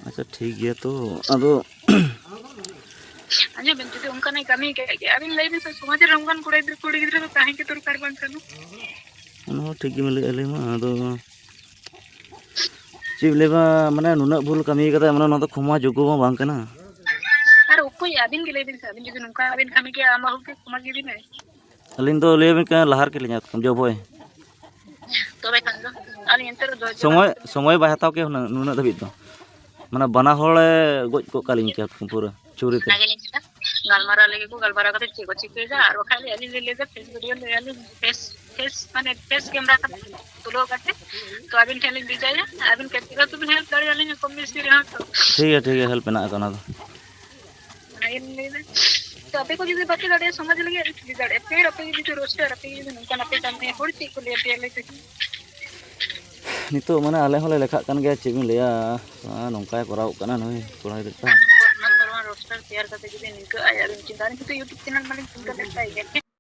ᱟᱪᱪᱷᱟ, ᱴᱷᱤᱠ ᱜᱮᱭᱟ ᱛᱚ, ᱟᱫᱚ ᱟᱸᱡᱚᱢ ᱵᱤᱱ, ᱡᱩᱫᱤ ᱚᱱᱠᱟᱱᱟᱜ ᱠᱟᱹᱢᱤ ᱠᱟᱜ ᱜᱮ, ᱟᱹᱵᱤᱱ ᱞᱟᱹᱭ ᱵᱤᱱ ᱥᱮ, ᱥᱚᱢᱟᱡᱽ ᱨᱮ ᱚᱱᱠᱟᱱ ᱠᱚᱲᱟ ᱜᱤᱫᱽᱨᱟᱹ, ᱠᱩᱲᱤ ᱜᱤᱫᱽᱨᱟᱹ ᱫᱚ ᱛᱟᱦᱮᱸ ᱜᱮ ᱫᱚᱨᱠᱟᱨ ᱵᱟᱝ ᱠᱟᱱᱟ? ᱚᱱᱟ ᱦᱚᱸ ᱴᱷᱤᱠ ᱜᱮᱵᱤᱱ ᱞᱟᱹᱭᱮᱫᱼᱟ, ᱞᱟᱹᱭ ᱢᱟ᱾ ᱟᱫᱚ ᱪᱮᱫ ᱮᱢ ᱞᱟᱹᱭᱟ, ᱢᱟᱱᱮ ᱱᱩᱱᱟᱹᱜ ᱵᱷᱩᱞ ᱠᱟᱹᱢᱤ ᱠᱟᱫᱟᱭ, ᱢᱟᱱᱮ ᱱᱚᱣᱟ ᱫᱚ ᱠᱷᱚᱢᱟ ᱡᱳᱜᱽᱜᱚ ᱢᱟ ᱵᱟᱝ ᱠᱟᱱᱟ᱾ ᱟᱨ ᱚᱠᱚᱭ ᱟᱹᱵᱤᱱ ᱜᱮ ᱞᱟᱹᱭ ᱵᱤᱱ ᱥᱮ, ᱟᱹᱵᱤᱱ ᱡᱩᱫᱤ ᱱᱚᱝᱠᱟ ᱵᱤᱱ ᱠᱟᱹᱢᱤ ᱠᱮᱭᱟ, ᱟᱢ ᱵᱟᱹᱦᱩ ᱠᱤ ᱠᱷᱚᱢᱟ ᱜᱮ ᱵᱤᱱᱟᱭ? ᱟᱹᱞᱤᱧ ᱫᱚ ᱞᱟᱹᱭ ᱟᱵᱤᱱ ᱠᱟᱱᱟ, ᱞᱟᱦᱟ ᱨᱮᱜᱮ ᱞᱤᱧ ᱟᱫ ᱠᱚᱣᱟ, ᱡᱚᱵᱚᱭ᱾ ᱛᱚᱵᱮ ᱠᱷᱟᱱ ᱫᱚ ᱟᱹᱞᱤᱧ ᱮᱱᱛᱮ ᱨᱮᱦᱚᱸ ᱡᱚᱭ ᱡᱚᱦᱟᱨ᱾ ᱥᱚᱢᱚᱭ, ᱥᱚᱢᱚᱭ ᱵᱟᱭ ᱦᱟᱛᱟᱣ ᱠᱮᱭᱟ ᱦᱩᱱᱟᱹᱝ, ᱱᱩᱱᱟᱹᱜ ᱫᱷᱟᱹᱵᱤᱡ ᱫᱚ᱾ ᱢᱟᱱᱮ ᱵᱟᱱᱟ ᱦᱚᱲᱮ ᱜᱚᱡ ᱠᱚᱜ ᱠᱟᱹᱞᱤᱧ ᱠᱮᱭᱟ ᱯᱩᱨᱟᱹ ᱪᱷᱩᱨᱤ ᱛᱮ᱾ ᱚᱱᱟ ᱜᱮᱞᱤᱧ ᱢᱮᱱᱫᱟ, ᱜᱟᱞᱢᱟᱨᱟᱣ ᱞᱮᱜᱮ ᱠᱚ, ᱜᱟᱞᱢᱟᱨᱟᱣ ᱠᱟᱛᱮ ᱪᱮᱫ ᱠᱚ ᱪᱤᱠᱟᱹᱭᱮᱫᱟ, ᱟᱨ ᱵᱟᱠᱷᱟᱡ ᱟᱹᱞᱤᱧ ᱞᱤᱧ ᱞᱟᱹᱭᱫᱟ, ᱯᱷᱮᱥ ᱵᱷᱤᱰᱤᱭᱳ ᱞᱟᱹᱭ ᱟᱹᱞᱤᱧ, ᱯᱷᱮᱥ, ᱯᱷᱮᱥ ᱢᱟᱱᱮ ᱯᱷᱮᱥ ᱠᱮᱢᱨᱟ ᱠᱟᱛᱮ ᱛᱩᱞᱟᱹᱣ ᱠᱟᱛᱮ, ᱛᱚ ᱟᱹᱵᱤᱱ ᱴᱷᱮᱱ ᱞᱤᱧ ᱵᱷᱮᱡᱟᱭᱟ, ᱟᱹᱵᱤᱱ ᱠᱟᱹᱴᱤᱡ ᱨᱮᱦᱚᱸ ᱛᱚᱵᱤᱱ ᱦᱮᱞᱯ ᱫᱟᱲᱮᱭᱟᱞᱤᱧᱟ, ᱠᱚᱢ ᱵᱮᱥᱤ ᱨᱮᱦᱚᱸ ᱛᱚ᱾ ᱴᱷᱤᱠ ᱜᱮᱭᱟ, ᱴᱷᱤᱠ ᱜᱮᱭᱟ, ᱦᱮᱞᱯ ᱢᱮᱱᱟᱜ ᱟᱠᱟᱫᱟ ᱚᱱᱟ ᱫᱚ᱾ ᱚᱱᱟ ᱜᱮᱞᱤᱧ ᱞᱟᱹᱭᱫᱟ᱾ ᱛᱚ ᱟᱯᱮ ᱠᱚ ᱡᱩᱫᱤ ᱵᱟᱯᱮ ᱫᱟᱲᱮᱭᱟᱜᱼᱟ, ᱥᱚᱢᱟᱡᱽ ᱞᱟᱹᱜᱤᱫ ᱟᱹᱰᱤ ᱠᱤᱪᱷᱩ ᱫᱟᱲᱮᱭᱟᱜᱼᱟ᱾ ᱯᱷᱮᱨ ᱟᱯᱮ ᱜᱮ ᱡᱩᱫᱤ ᱨᱳᱥᱴᱟᱨ, ᱟᱯᱮ ᱜᱮ ᱡᱩᱫᱤ ᱱᱚᱝᱠᱟᱱᱟᱜ ᱯᱮ ᱠᱟᱹᱢᱤᱭᱟ, ᱦᱚᱲ ᱪᱮᱫ ᱠᱚ ᱞᱟᱹᱭᱟ ᱯᱮᱭᱟ, ᱞᱟᱹᱭ ᱯᱮ? ᱱᱤᱛᱚᱜ ᱢᱟᱱᱮ ᱟᱞᱮ ᱦᱚᱸᱞᱮ ᱞᱮᱠᱷᱟᱜ ᱠᱟᱱ ᱜᱮᱭᱟ, ᱪᱮᱫ ᱵᱤᱱ ᱞᱟᱹᱭᱟ, ᱱᱚᱝᱠᱟᱭ ᱠᱚᱨᱟᱣ ᱠᱟᱱᱟ ᱱᱩᱭ ᱠᱚᱲᱟ ᱜᱤᱫᱽᱨᱟᱹ ᱴᱟ᱾ ᱱᱚᱨᱢᱟᱞ ᱨᱳᱥᱴᱟᱨ ᱛᱮᱭᱟᱨ ᱠᱟᱛᱮ ᱡᱩᱫᱤ ᱱᱤᱝᱠᱟᱹ ᱟᱡ ᱟᱹᱵᱤᱱ ᱪᱤᱱᱛᱟ, ᱱᱤᱛᱚᱜ YouTube ᱪᱮᱱᱮᱞ ᱢᱟᱞᱤᱧ ᱪᱤᱱᱛᱟᱹ ᱞᱮᱫ ᱛᱟᱭ ᱜᱮᱭᱟ, ᱴᱷᱤᱠ?